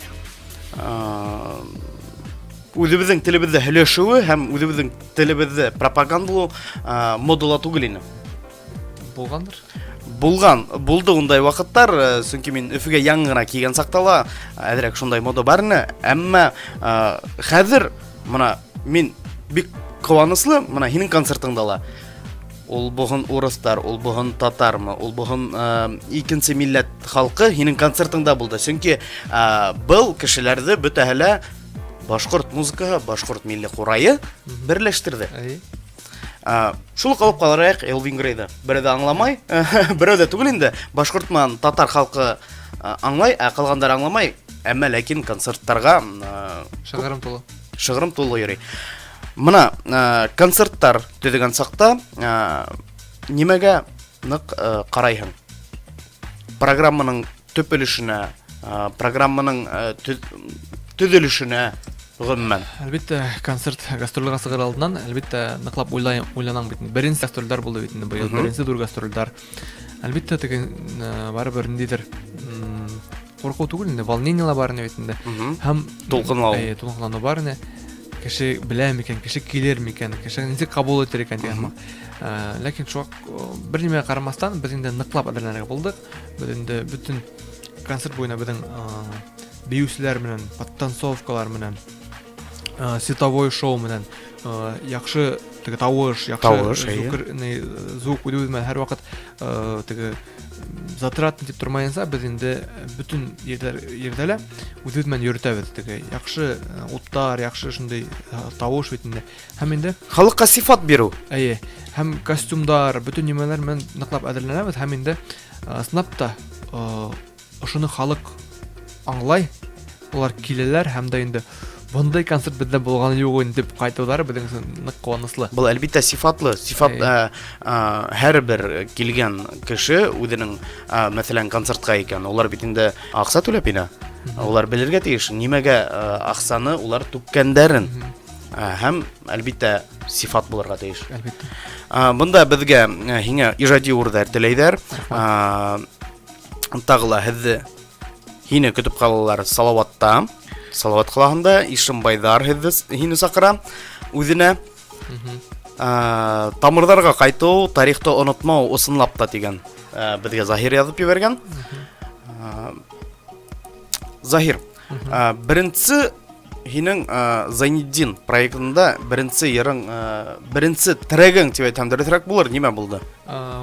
үҙебеҙҙең телебеҙҙе һөйләшеүе һәм үҙебеҙҙең телебеҙҙе пропагандалау модала түгел ине. Булғандыр? Булған, булды ундай ваҡыттар, сөнки мин Өфөгә яңы ғына килгән саҡта ла әҙерәк шундай мода бар ине, әммә хәҙер мына мин бик ҡыуаныслы, мына һинең концертыңда ла ул боһон урыҫтар, ул боһон татармы, ул боһон икенсе милләт халҡы һинең концертыңда булды. Сөнки был кешеләрҙе бөтәһе лә башҡорт музыкаһы, башҡорт милли ҡурайы берләштерҙе. Шул уҡ алып ҡалырайыҡ Элвин Грейҙы. Берәү ҙә аңламай, берәү ҙә түгел инде. Башҡорт менән татар халҡы аңлай, ә ҡалғандар аңламай. Әммә ләкин концерттарға шығырым тулы. Шығырым тулы йөрөй. Мына концерттар төҙөгән саҡта нимәгә ныҡ ҡарайһың? Программаның төп өлөшөнә, программаның төҙөлөшөнә ғөмүмән. Әлбиттә, концерт гастролгә сығыр алдынан, әлбиттә, ныҡлап уйланаң бит. Беренсе гастролдәр булды бит инде быйыл, беренсе ҙур гастролдәр. Әлбиттә, теге барыбер ниндәйҙер ҡурҡыу түгел инде, волнение ла бар ине бит инде. Һәм тулҡынлау. Әйе, тулҡынланыу бар ине. Кеше белә микән, кеше килер микән, кеше нисек ҡабул итер икән тигән һымаҡ. Ләкин шуға бер нимәгә ҡарамаҫтан, беҙ инде ныҡлап әҙерләнергә булдыҡ. Беҙ инде бөтөн концерт буйына беҙҙең бейеүселәр менән, подтанцовкалар менән, световой шоу менән, яҡшы теге тауыш, яҡшы звук үҙебеҙ менән һәр ваҡыт теге затратный тип тормайынса, беҙ инде бөтөн ерҙә лә үҙебеҙ менән йөрөтәбеҙ теге яҡшы уттар, яҡшы шундай тауыш бит инде. Һәм инде халыҡҡа сифат биреү. Әйе. Һәм костюмдар, бөтөн нимәләр менән ныклап әҙерләнәбеҙ һәм инде ысынлап та ошоно халыҡ аңлай, улар киләләр һәм дә инде бындай концерт беҙҙә булғаны юҡ инде тип ҡайтыуҙары беҙҙең өсөн ныҡ ҡыуаныслы. Был әлбиттә сифатлы, сифат һәр бер килгән кеше үҙенең, мәҫәлән, концертҡа икән, улар бит инде аҡса түләп инә. Улар белергә тейеш, нимәгә аҡсаны улар түккәндәрен. Һәм әлбиттә сифат булырға тейеш. Әлбиттә. Бында беҙгә һиңә ижади үрҙәр теләйҙәр. Тағы ла һеҙҙе һине көтөп ҡалалар Салауатта. Салауат ҡалаһында Ишембайҙар һеҙҙе һине саҡыра үҙенә. Тамырҙарға ҡайтыу, тарихты онотмау ысынлап та тигән беҙгә Заһир яҙып ебәргән. Заһир, беренсе һинең Зайнетдин проектында беренсе йырың, беренсе трегың тип әйтһәм дөрөҫөрәк булыр, нимә булды?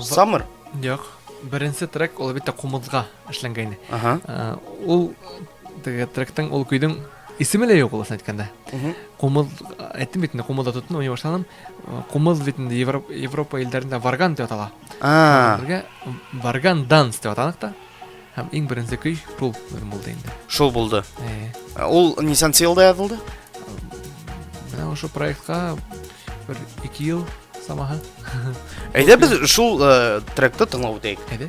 Summer? Юҡ, беренсе трек ул әлбиттә ҡумыҙға эшләнгәйне. Ул теге тректың, ул көйҙөң исеме лә юҡ ул, ысын әйткәндә. Ҡумыҙ, әйттем бит инде, ҡумыҙҙа тотоно уйнай башланым. Ҡумыҙ бит инде Европа илдәрендә варган тип атала. Бергә варган данс тип атаныҡ та. Һәм иң беренсе көй шул беҙҙең булды инде. Шул булды. Ул нисәнсе йылда яҙылды? Менә ошо проектҡа бер 2 йыл самаһы. Әйҙә беҙ шул тректы тыңлап үтәйек. Әйҙә.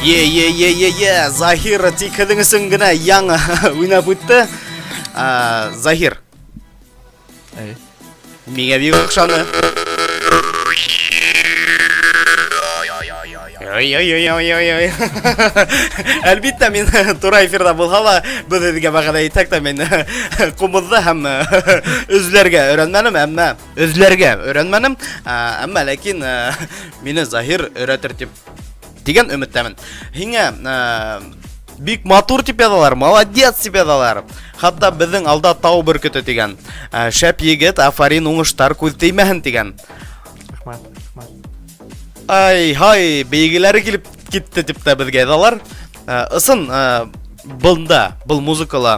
Е, е, е, е, е, Заһир тик һеҙҙең өсөн генә яңы уйнап үтте. Заһир. Әй. Миңә бик оҡшаны. Ой-ой-ой-ой-ой. Әлбиттә, мин тура эфирда булһа ла, беҙ һеҙгә вәғәҙә итһәк тә, мин ҡумыҙҙы һәм өзләргә өйрәнмәнем, әммә өзләргә өйрәнмәнем, әммә ләкин мине Заһир өйрәтер дип дигән өмөттәмен. Һиңә бик матур дип язалар, молодец дип язалар. Хатта беҙҙең алда тау бөркөтө дигән. Шәп егет, афарин, уңыштар, күҙ теймәһен дигән. Рәхмәт, рәхмәт. Ай, һай, бейгеләре килеп китте дип тә беҙгә язалар. Ысын, бында, был музыкала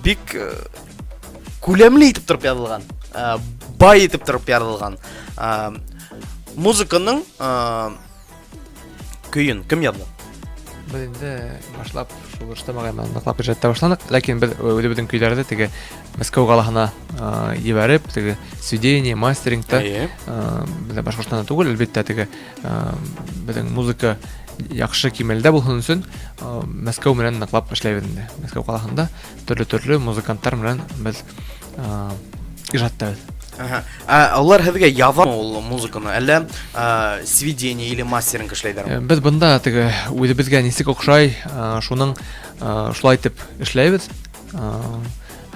бик күләмле итеп торып язылган, бай итеп торып язылган. Музыканың көйөн кем язды? Без инде башлап шул Рөстәм агай менән ныклап иҗат итә башланык, ләкин без үзебезнең көйләрне теге Мәскәү калаһына ебәреп, теге сведение, мастерингта бездә Башкортстанда түгел, әлбәттә, теге безнең музыка яхшы кимәлдә булсын өчен Мәскәү белән ныклап эшләйбез инде. Мәскәү калаһында төрле-төрле музыкантлар белән без ижат итәбез. Ага. Ә алар һеҙгә яҙамы ул музыканы, әллә сведение или мастеринг эшләйҙәрме? Э, без бында теге үҙебеҙгә нисек оҡшай, шуның шулай итеп эшләйбеҙ.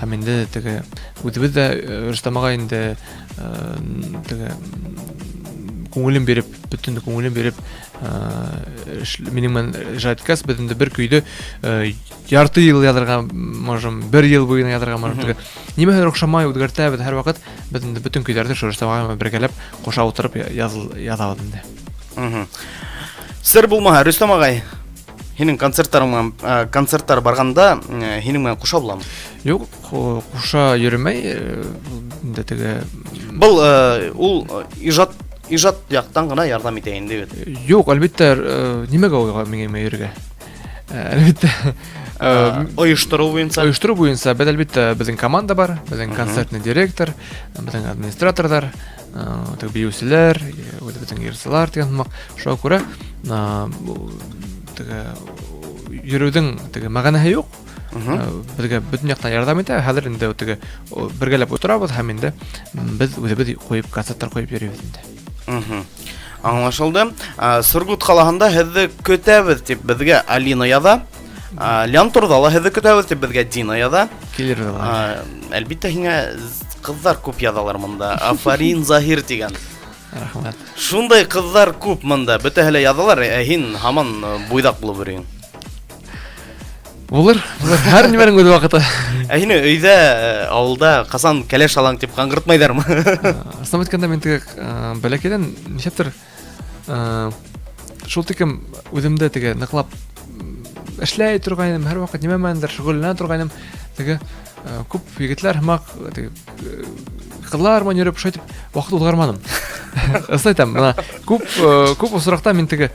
Һәм инде теге үҙебеҙ дә э, Рөстәм ағай инде теге күңелен биреп, бөтен күңелен биреп минең менән ижад иткәс, беҙ инде бер көйҙө ярты йыл яҙырға можем, бер йыл буйына яҙырға можем. Теге нимәһелер оҡшамай, үҙгәртәбеҙ һәрваҡыт. Беҙ инде бөтөн көйҙәрҙе шул Рөстәм ағай менән бергәләп ҡуша ултырып яҙабыҙ инде. Сер булмаһа, Рөстәм ағай, һинең концерттарың менән, концерттар барғанда һинең менән ҡуша буламы? Юҡ, ҡуша йөрөмәй, инде теге Был ул ижад ижад яҡтан ғына ярҙам итә инде бит. Юҡ, әлбиттә, нимәгә уйға миңә йөрөргә? Әлбиттә. Оештырыу буйынса. Оештырыу буйынса беҙ әлбиттә беҙҙең команда бар, беҙҙең концертный директор, беҙҙең администраторҙар, теге биеүселәр, үҙебеҙҙең йырсылар тигән һымаҡ. Шуға күрә теге йөрөүҙең теге мәғәнәһе юҡ. Беҙгә бөтөн яҡтан ярҙам итә. Хәҙер инде теге бергәләп ултырабыҙ һәм инде беҙ үҙебеҙ ҡуйып концерттар ҡуйып йөрөйбөҙ инде. Аңлашылды. Сургут ҡалаһында һеҙҙе көтәбеҙ тип беҙгә Алина яҙа. Лянторҙа ла һеҙҙе көтәбеҙ тип беҙгә Дина яҙа. Килер ҙә. Әлбиттә, һиңә ҡыҙҙар күп яҙалар монда. Афарин, Заһир тигән. Рәхмәт. Шундай ҡыҙҙар күп монда. Бөтәһе лә яҙалар, ә һин һаман буйҙаҡ булып йөрөйһөң. Булыр, булыр. Һәр нимәнең үҙ ваҡыты. Ә һине өйҙә, ауылда ҡасан кәләш алаң тип ҡаңғыртмайҙармы? Ысын әйткәндә, мин теге бәләкәйҙән нишләптер шул тиклем үҙемде теге ныҡлап эшләй торғайным, һәр ваҡыт нимә менәндер шөғөлләнә торғайным. Теге күп егетләр һымаҡ теге ҡыҙҙар менән йөрөп шулай итеп ваҡыт уҙғарманым. Ысын әйтәм, бына күп күп осраҡта мин теге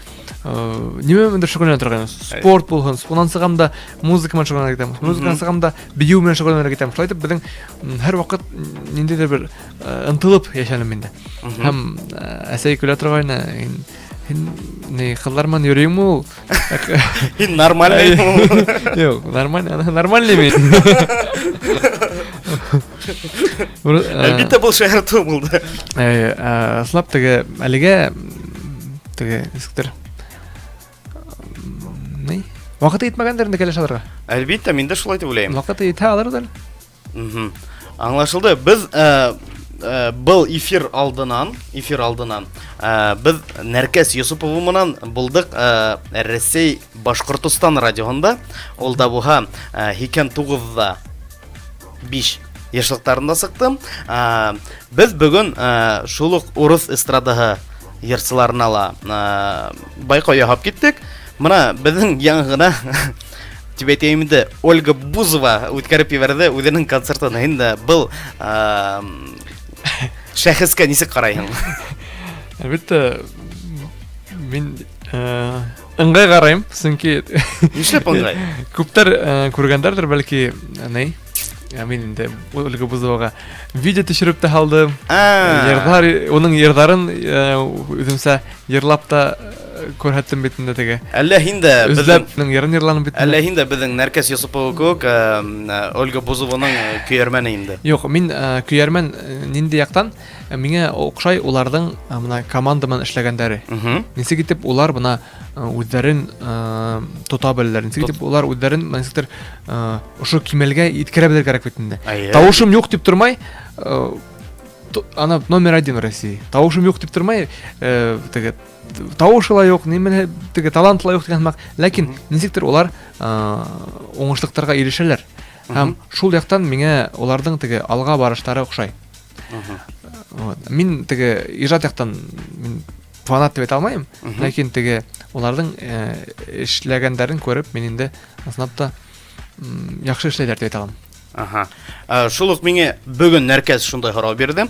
нимә менәндер шөғөлләнә торғайным. Спорт булһын, унан сығам да музыка менән шөғөлләнә китәм. Музыканан сығам да бейеү менән шөғөлләнә китәм. Шулай итеп беҙҙең һәр ваҡыт ниндәйҙер бер ынтылып йәшәнем инде. Һәм әсәй көлә торғайны. Һин ни ҡыҙҙар менән йөрөйһөңмө ул? Һин нормальный. Юҡ, нормальный, нормальный мин. Әлбиттә, был шаяртыу булды. Ысынлап теге әлегә теге нисектер ни ваҡыты етмәгәндер инде кәләш алырға. Әлбиттә, мин дә шулай дип уйлайым. Ваҡыты етһә алырбыҙ әле. Аңлашылды. Беҙ был эфир алдынан, эфир алдынан беҙ Нәркәс Йосопова менән булдыҡ Рәсәй Башҡортостан радиоһында. Ул да булһа 89-да 5 йышлыҡтарында сыҡты. Беҙ бөгөн шул уҡ урыҫ эстрадаһы йырсыларына ла байҡау яһап киттек. Мына беҙҙең яңы ғына тип әйтәйем инде, Ольга Бузова үткәреп ебәрҙе үҙенең концертын. Һин дә был шәхескә нисек ҡарайһың? Әлбиттә, мин ыңғай ҡарайым, сөнки Нишләп ыңғай? Күптәр күргәндәрҙер, бәлки, ни? Мин инде Ольга Бузоваға видео төшөрөп тә һалдым. Йырҙар, уның йырҙарын үҙемсә йырлап та күрһәттем бит инде теге. Әллә һин дә беҙҙең йырын йырланым бит. Әллә һин дә беҙҙең Нәркәс Йосопова кеүек Ольга Бузованың көйәрмәне инде? Юҡ, мин көйәрмән ниндәй яҡтан? Миңә оҡшай уларҙың бына команда менән эшләгәндәре. Нисек итеп улар бына үҙҙәрен тота беләләр. Нисек итеп улар үҙҙәрен нисектер ошо кимәлгә еткерә белергә кәрәк бит инде. Тауышым юҡ дип тормай, ана номер один в России. Тауышым юҡ дип тормай, теге тауышы ла юҡ, нимә теге таланты ла юҡ тигән һымаҡ. Ләкин нисектер улар уңышлыҡтарға ирешәләр. Һәм шул яҡтан миңә уларҙың теге алға барыштары оҡшай. Вот. Мин теге ижад яҡтан мин фанат дип әйтә алмайым, ләкин теге уларҙың эшләгәндәрен күреп, мин инде ысынлап та яҡшы эшләйләр дип әйтә алам. Аһа. Шул уҡ миңә бөгөн Нәркәс шундай һорау бирҙе.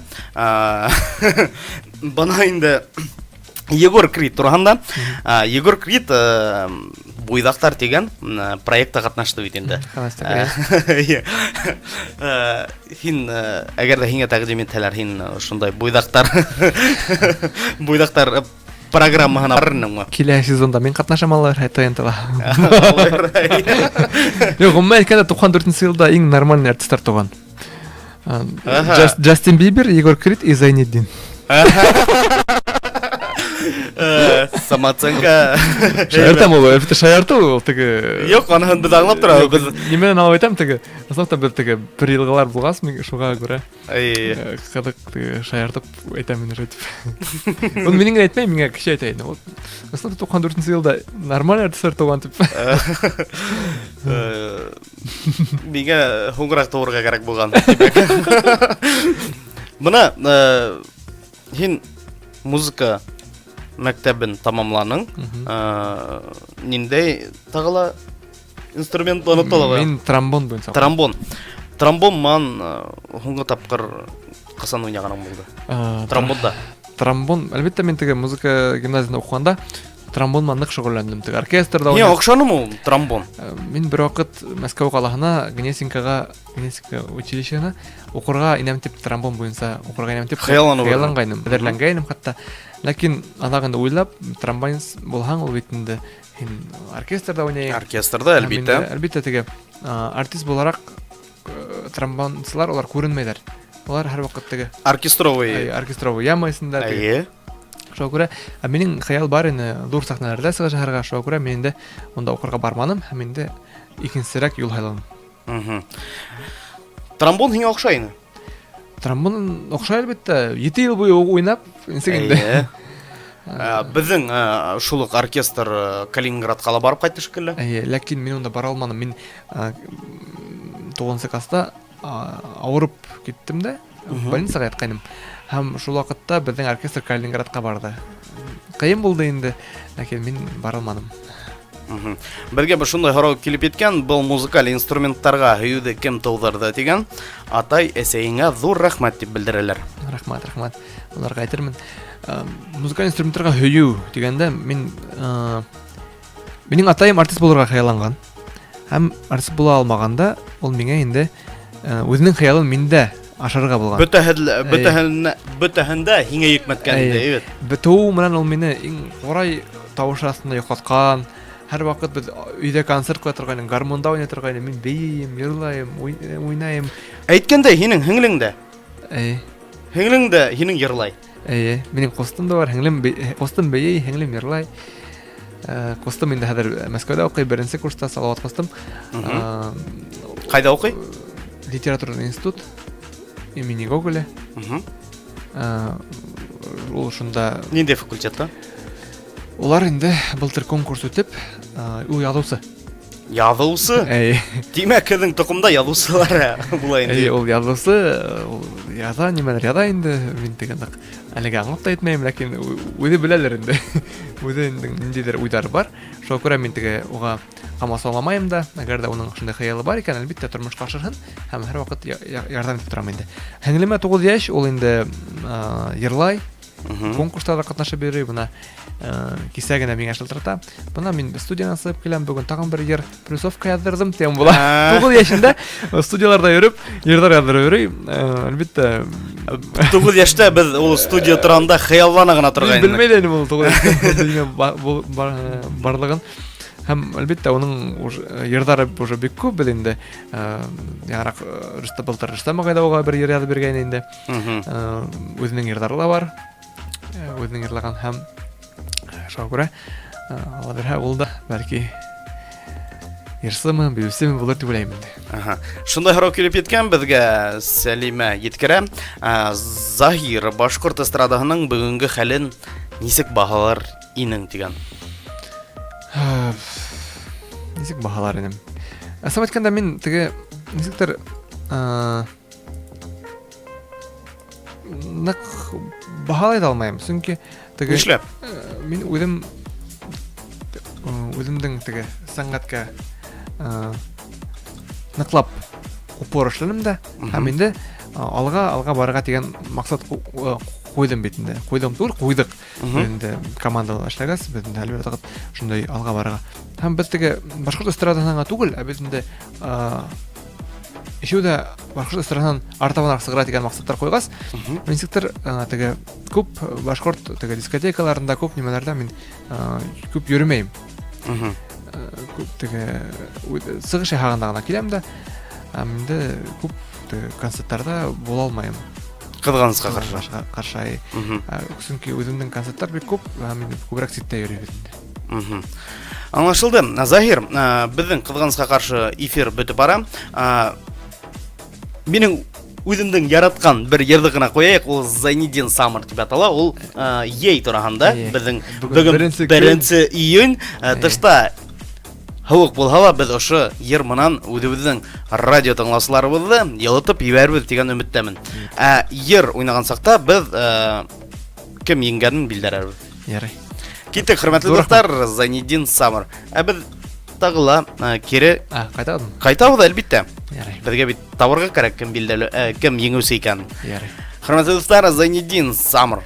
Бына инде Егор Крид тураһында. Егор Крид Буйдаҡтар тигән проектта ҡатнашты бит инде. Һин әгәр ҙә һиңә тәҡдим итһәләр, һин шундай буйдаҡтар буйдаҡтар программаһына барыр инеңме? Килә сезонда мин ҡатнашам алар ТНТ-ла. Юҡ, ғөмүмән әйткәндә, 94 йылда иң нормальный артистар туған. Джастин Бибер, Егор Крид и Зайнетдин. Самооценка. Шаяртам ул, әлбәттә шаярту ул теге. Юк, аныһын без аңлап торабыз. Без нимәнән алып әйтәм теге. Ысынлап та бер теге бер елгылар булгач, мин шуңа күрә. Кызык теге шаяртып әйтәм мин уже дип. Ул минең генә әйтмәй, миңа кеше әйтә инде. Вот ысынлап та 94 елда нормаль артистлар туган дип. Миңә һуңыраҡ тыуырға кәрәк булған. Бына һин музыка мәктәбен тамамланың. Ниндәй тағы ла инструмент онота ла Мин тромбон буенча. Тромбон. Тромбон ман һуңғы тапҡыр ҡасан уйнағаның булды? Тромбонда. Тромбон, әлбәттә, мин теге музыка гимназиясында уҡығанда тромбон менән ныҡ шөғөлләндем. Теге оркестрда Миңә оҡшанымы ул тромбон? Мин бер ваҡыт Мәскәү ҡалаһына, Гнесинкаға, Гнесинка училищеһына уҡырға инәм дип, тромбон буйынса уҡырға инәм дип хыялланғайным, әҙерләнгәйнем хатта. Ләкин аҙаҡ инде уйлап, тромбонист булһаң, ул бит инде һин оркестрда уйнайың. Оркестрда, әлбиттә. Әлбиттә, теге артист булараҡ тромбонсылар улар күренмәйҙәр. Улар һәр ваҡыт теге оркестровый оркестровый яма эсендә. Әйе. Шуға күрә, ә минең хыял бар ине ҙур сәхнәләрҙә сығыш яһарға, шуға күрә мин инде унда уҡырға барманым һәм инде икенсерәк юл һайланым. Тромбон һиңә оҡшай ине? Тромбон оҡшай, әлбиттә. 7 йыл буйы уйнап, нисек инде. Әйе. Беҙҙең шул уҡ оркестр Калининградҡа ла барып ҡайтты шикелле. Әйе, ләкин мин унда бара алманым. Мин 9 класста ауырып киттем дә, больницаға ятҡайным. Һәм шул ваҡытта беҙҙең оркестр Калининградҡа барҙы. Ҡыйын булды инде, ләкин мин бара алманым. Беҙгә бер шундай һорау килеп еткән, был музыкаль инструменттарға һөйөүҙе кем тыуҙырҙы тигән. Атай, әсәйеңә ҙур рәхмәт тип белдерәләр. Рәхмәт, рәхмәт. Уларға әйтермен. Музыкаль инструменттарға һөйөү тигәндә, минең атайым артист булырға хыялланған. Һәм артист була алмағанда, ул миңә инде үҙенең хыялын миндә ашырырға булған. Бөтәһендә һиңә йөкмәткән инде, әйбәт. Бөтөү менән ул мине иң ҡурай тауышы аҫтында йоҡлатҡан. Һәр ваҡыт беҙ өйҙә концерт ҡуя торғайныҡ, гармунда уйнай торғайныҡ, мин бейейем, йырлайым, уйнайым. Әйткәндәй, һинең һеңлең дә. Әйе. Һеңлең дә һинең йырлай. Әйе, минең ҡустым да бар, һеңлем ҡустым бейей, һеңлем йырлай. Ҡустым инде хәҙер Мәскәүҙә уҡый, беренсе курста Салауат ҡустым. Ҡайҙа уҡый? Литературный институт имени Гоголя. Ул шунда. Ниндәй факультетта? Улар инде былтыр конкурс үтеп, ул яҙыусы. Яҙыусы? Әйе. Тимәк, һеҙҙең тоҡомда яҙыусылар була инде. Әйе, ул яҙыусы, ул яҙа, нимәлер яҙа инде, мин теге ныҡ әлегә аңлап та етмәйем, ләкин үҙе беләлер инде. Үҙе инде ниндәйҙер уйҙары бар. Шуға күрә мин теге уға ҡамасауламайым да, әгәр ҙә уның шундай хыялы бар икән, әлбиттә, тормошҡа ашырһын һәм һәр ваҡыт ярҙам итеп торам инде. Һеңлемә 9 йәш, ул инде йырлай, конкурстарҙа ҡатнашып йөрөй, бына кисә генә миңә шылтырата. Бына мин студиянан сығып киләм, бөгөн тағын бер йыр плюсовка яҙҙырҙым тигән була. 9 йәшендә студияларҙа йөрөп, йырҙар яҙҙырып йөрөй. Әлбиттә, 9 йәштә беҙ ул студия тураһында хыяллана ғына торғайныҡ. Мин белмәй ҙә инем ул 9 йәштә донъя барлығын. Һәм әлбиттә уның йырҙары уже бик күп бит инде. Яңыраҡ Рөстәм былтыр Рөстәм ағай да уға бер йыр яҙып биргәйне инде. Үҙенең йырҙары ла бар. Үҙенең йырлаған һәм шуға күрә Алла бирһә ул да бәлки йырсымы, биеүсеме булыр дип уйлайым инде. Ага. Шундай һорау килеп еткән беҙгә Сәлимә еткерә. Заһир башҡорт эстрадаһының бөгөнгө хәлен нисек баһалар инең дигән. Нисек баһалар инем? Әсәм әйткәндә мин теге нисектер ныҡ баһалай да алмайым, сөнки теге Нишләп? Мин үҙем үҙемдең теге сәнғәткә ныҡлап упор эшләнем дә, һәм инде алға алға барырға тигән маҡсат ҡуйҙым бит инде. Ҡуйҙым түгел, ҡуйҙыҡ. Инде командала эшләгәс, беҙ инде әлбиттә шундай алға барырға. Һәм беҙ теге башҡорт эстрадаһына ғына түгел, ә беҙ инде Ишеү дә башҡорт эстрадаһынан артабаныраҡ сығара тигән маҡсаттар ҡуйғас, нисектер теге күп башҡорт теге дискотекаларында күп нимәләрҙә мин күп йөрөмәйем. Күп теге сығыш яһағанда ғына киләм дә, инде күп теге концерттарҙа була алмайым. Ҡыҙғанысҡа ҡаршы. Ҡаршы. Сөнки үҙемдең концерттар бик күп, мин күберәк ситтә йөрөйбөҙ инде. Аңлашылды. Заһир, беҙҙең ҡыҙғанысҡа ҡаршы эфир бөтөп бара. Минең үҙемдең яратҡан бер йырҙы ғына ҡуяйыҡ, ул Зайнидин Саммер тип атала, ул ей тураһында. Беҙҙең бөгөн беренсе июнь, тышта һыуыҡ булһа ла, беҙ ошо йыр менән үҙебеҙҙең радио тыңлаусыларыбыҙҙы йылытып ебәрербеҙ тигән өмөттәмен. Ә йыр уйнаған саҡта беҙ кем еңгәнен билдәрәрбеҙ. Ярай. Киттек, хөрмәтле дуҫтар, Зайнидин Саммер. Ә беҙ тағы ла кире ҡайтабыҙмы? Ҡайтабыҙ, әлбиттә. Ярай. Беҙгә бит табырға кәрәк, кем билдәле, кем еңеүсе икәнен. Ярай. Хөрмәтле дуҫтар, Зайнидин Саммер.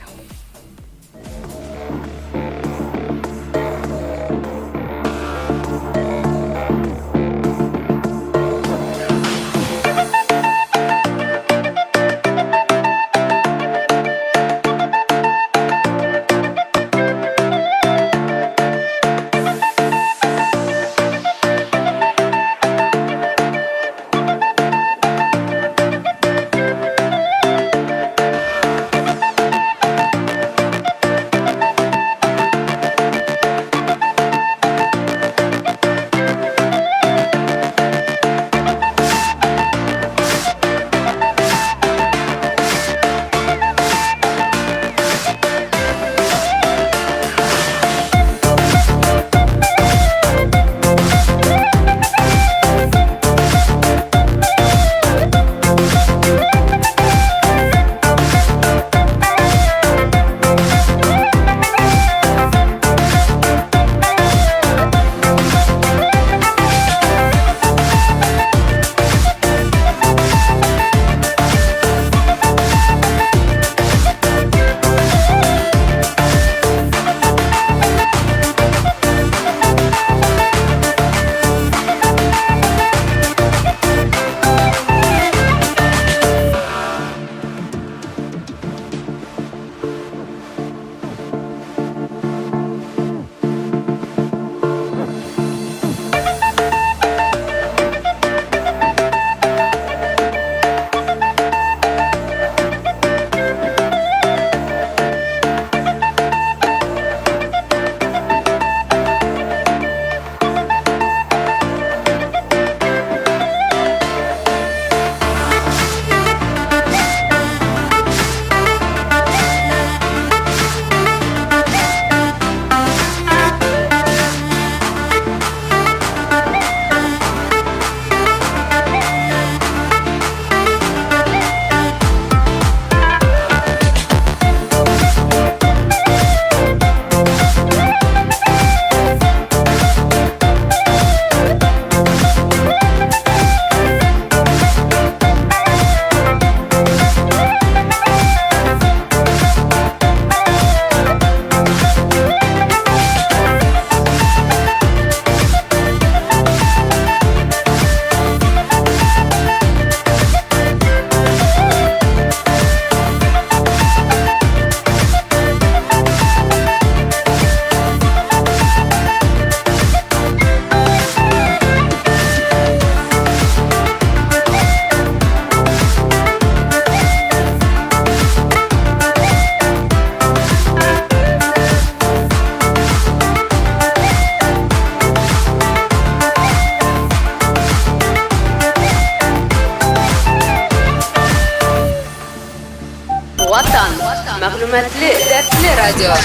Мәгълүматлы, дәртле радио.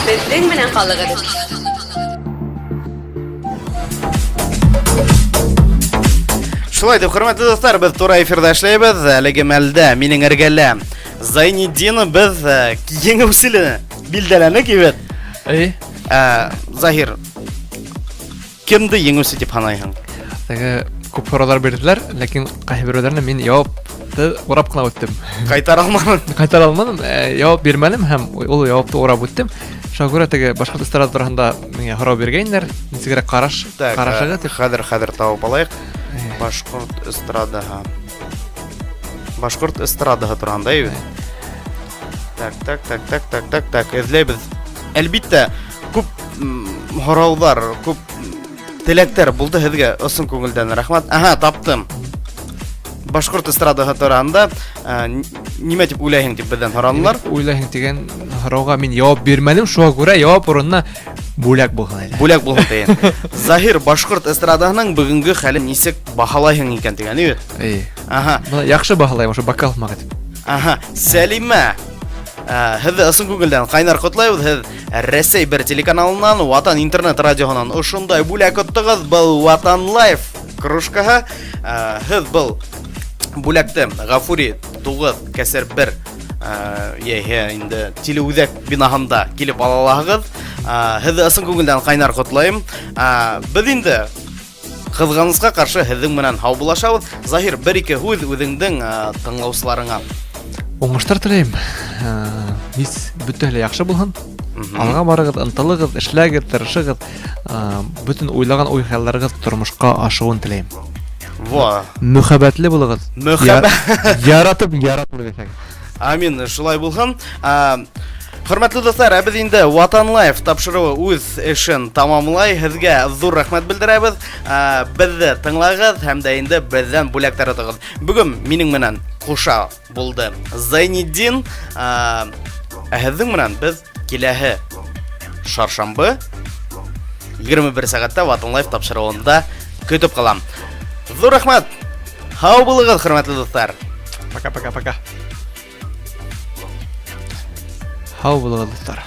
Беҙҙең менән ҡалығыҙ. Шулай итеп, хөрмәтле дуҫтар, беҙ тура эфирҙа эшләйбеҙ. Әлеге мәлдә минең эргәлә Зайнетдин беҙ э, еңеүселе билдәләнек бит. Эй, Ә, Заһир, кемде еңеүсе дип һанайһың? Теге күп һораулар бирҙеләр, ләкин ҡайһы берәүҙәренә мин яуапты урап ҡына үттем. Ҡайтара алманың. Ҡайтара алманым, э, яуап бирмәнем һәм ул яуапты урап үттем. Шуңа күрә теге башҡорт эстрада тураһында миңә һорау биргәйнеләр, нисегерәк ҡараш, Так, ҡарашығыҙ э, дип. хәҙер хәҙер табып алайыҡ. Э, Башҡорт эстрадаһы. Башҡорт эстрадаһы тураһында бит. Так, так, так, так, так, так, так, эҙләйбеҙ. Әлбиттә, күп м, һорауҙар, күп м, теләктәр булды һеҙгә ысын күңелдән рәхмәт. Аһа, таптым. Башҡорт эстрадаһы тураһында э, нимә тип уйлайһың дип беҙҙән һоранылар. Нимә Уйлайһың тигән һорауға мин яуап бирмәнем, шуңа күрә яуап урынына бүләк булһын әле. Бүләк булһын тигән. Заһир, башҡорт эстрадаһының бөгөнгө хәлен нисек баһалайһың икән тигән, бит? Эй, Аһа, бына яҡшы баһалайым, ошо бокал һымаҡ итеп. Аһа, Сәлимә. Ә, Һеҙҙе ысын күңелдән ҡайнар ҡотлайбыҙ. Һеҙ Рәсәй бер телеканалынан, Ватан интернет радиоһынан ошондай бүләк оттоғоҙ. Был Ватан Лайф кружкаһы. Ә, Һеҙ был бүләкте Ғафури 9 кәсер 1 йәһә инде телеүҙәк бинаһында килеп ала алаһығыҙ. Ә, Һеҙҙе ысын күңелдән ҡайнар ҡотлайым. Ә, Беҙ инде ҡыҙғанысҡа ҡаршы һеҙҙең менән һаубуллашабыҙ. Заһир, бер-ике һүҙ үҙеңдең ә, тыңлаусыларыңа. Уңыштар теләйем. Э, Һис бөтәһе лә яҡшы булһын. Алға барығыҙ, ынтылығыҙ, эшләгеҙ, тырышығыҙ. Э, Бөтөн уйлаған уй-хыялдарығыҙ тормошҡа ашыуын теләйем. Во. Мөхәббәтле булығыҙ. Мөхәббәт. Яратып, яратылып йәшәгеҙ. Амин, шулай булһын. А, Хөрмәтле дуҫтар, ә беҙ инде Ватан Лайф тапшырыуы үҙ эшен тамамлай. Һеҙгә ҙур рәхмәт белдерәбеҙ. А, Беҙҙе тыңлағыҙ һәм дә инде беҙҙән бүләктәр отоғоҙ. Бөгөн минең менән ҡуша булды Зайнетдин. А, Ә һеҙҙең менән беҙ киләһе шаршамбы 21 сәғәттә Ватан Лайф тапшырыуында көтөп ҡалам. Ҙур рәхмәт. Һау булығыҙ, хөрмәтле дуҫтар. Пока, пока, пока. Һау булығыҙ, дуҫтар.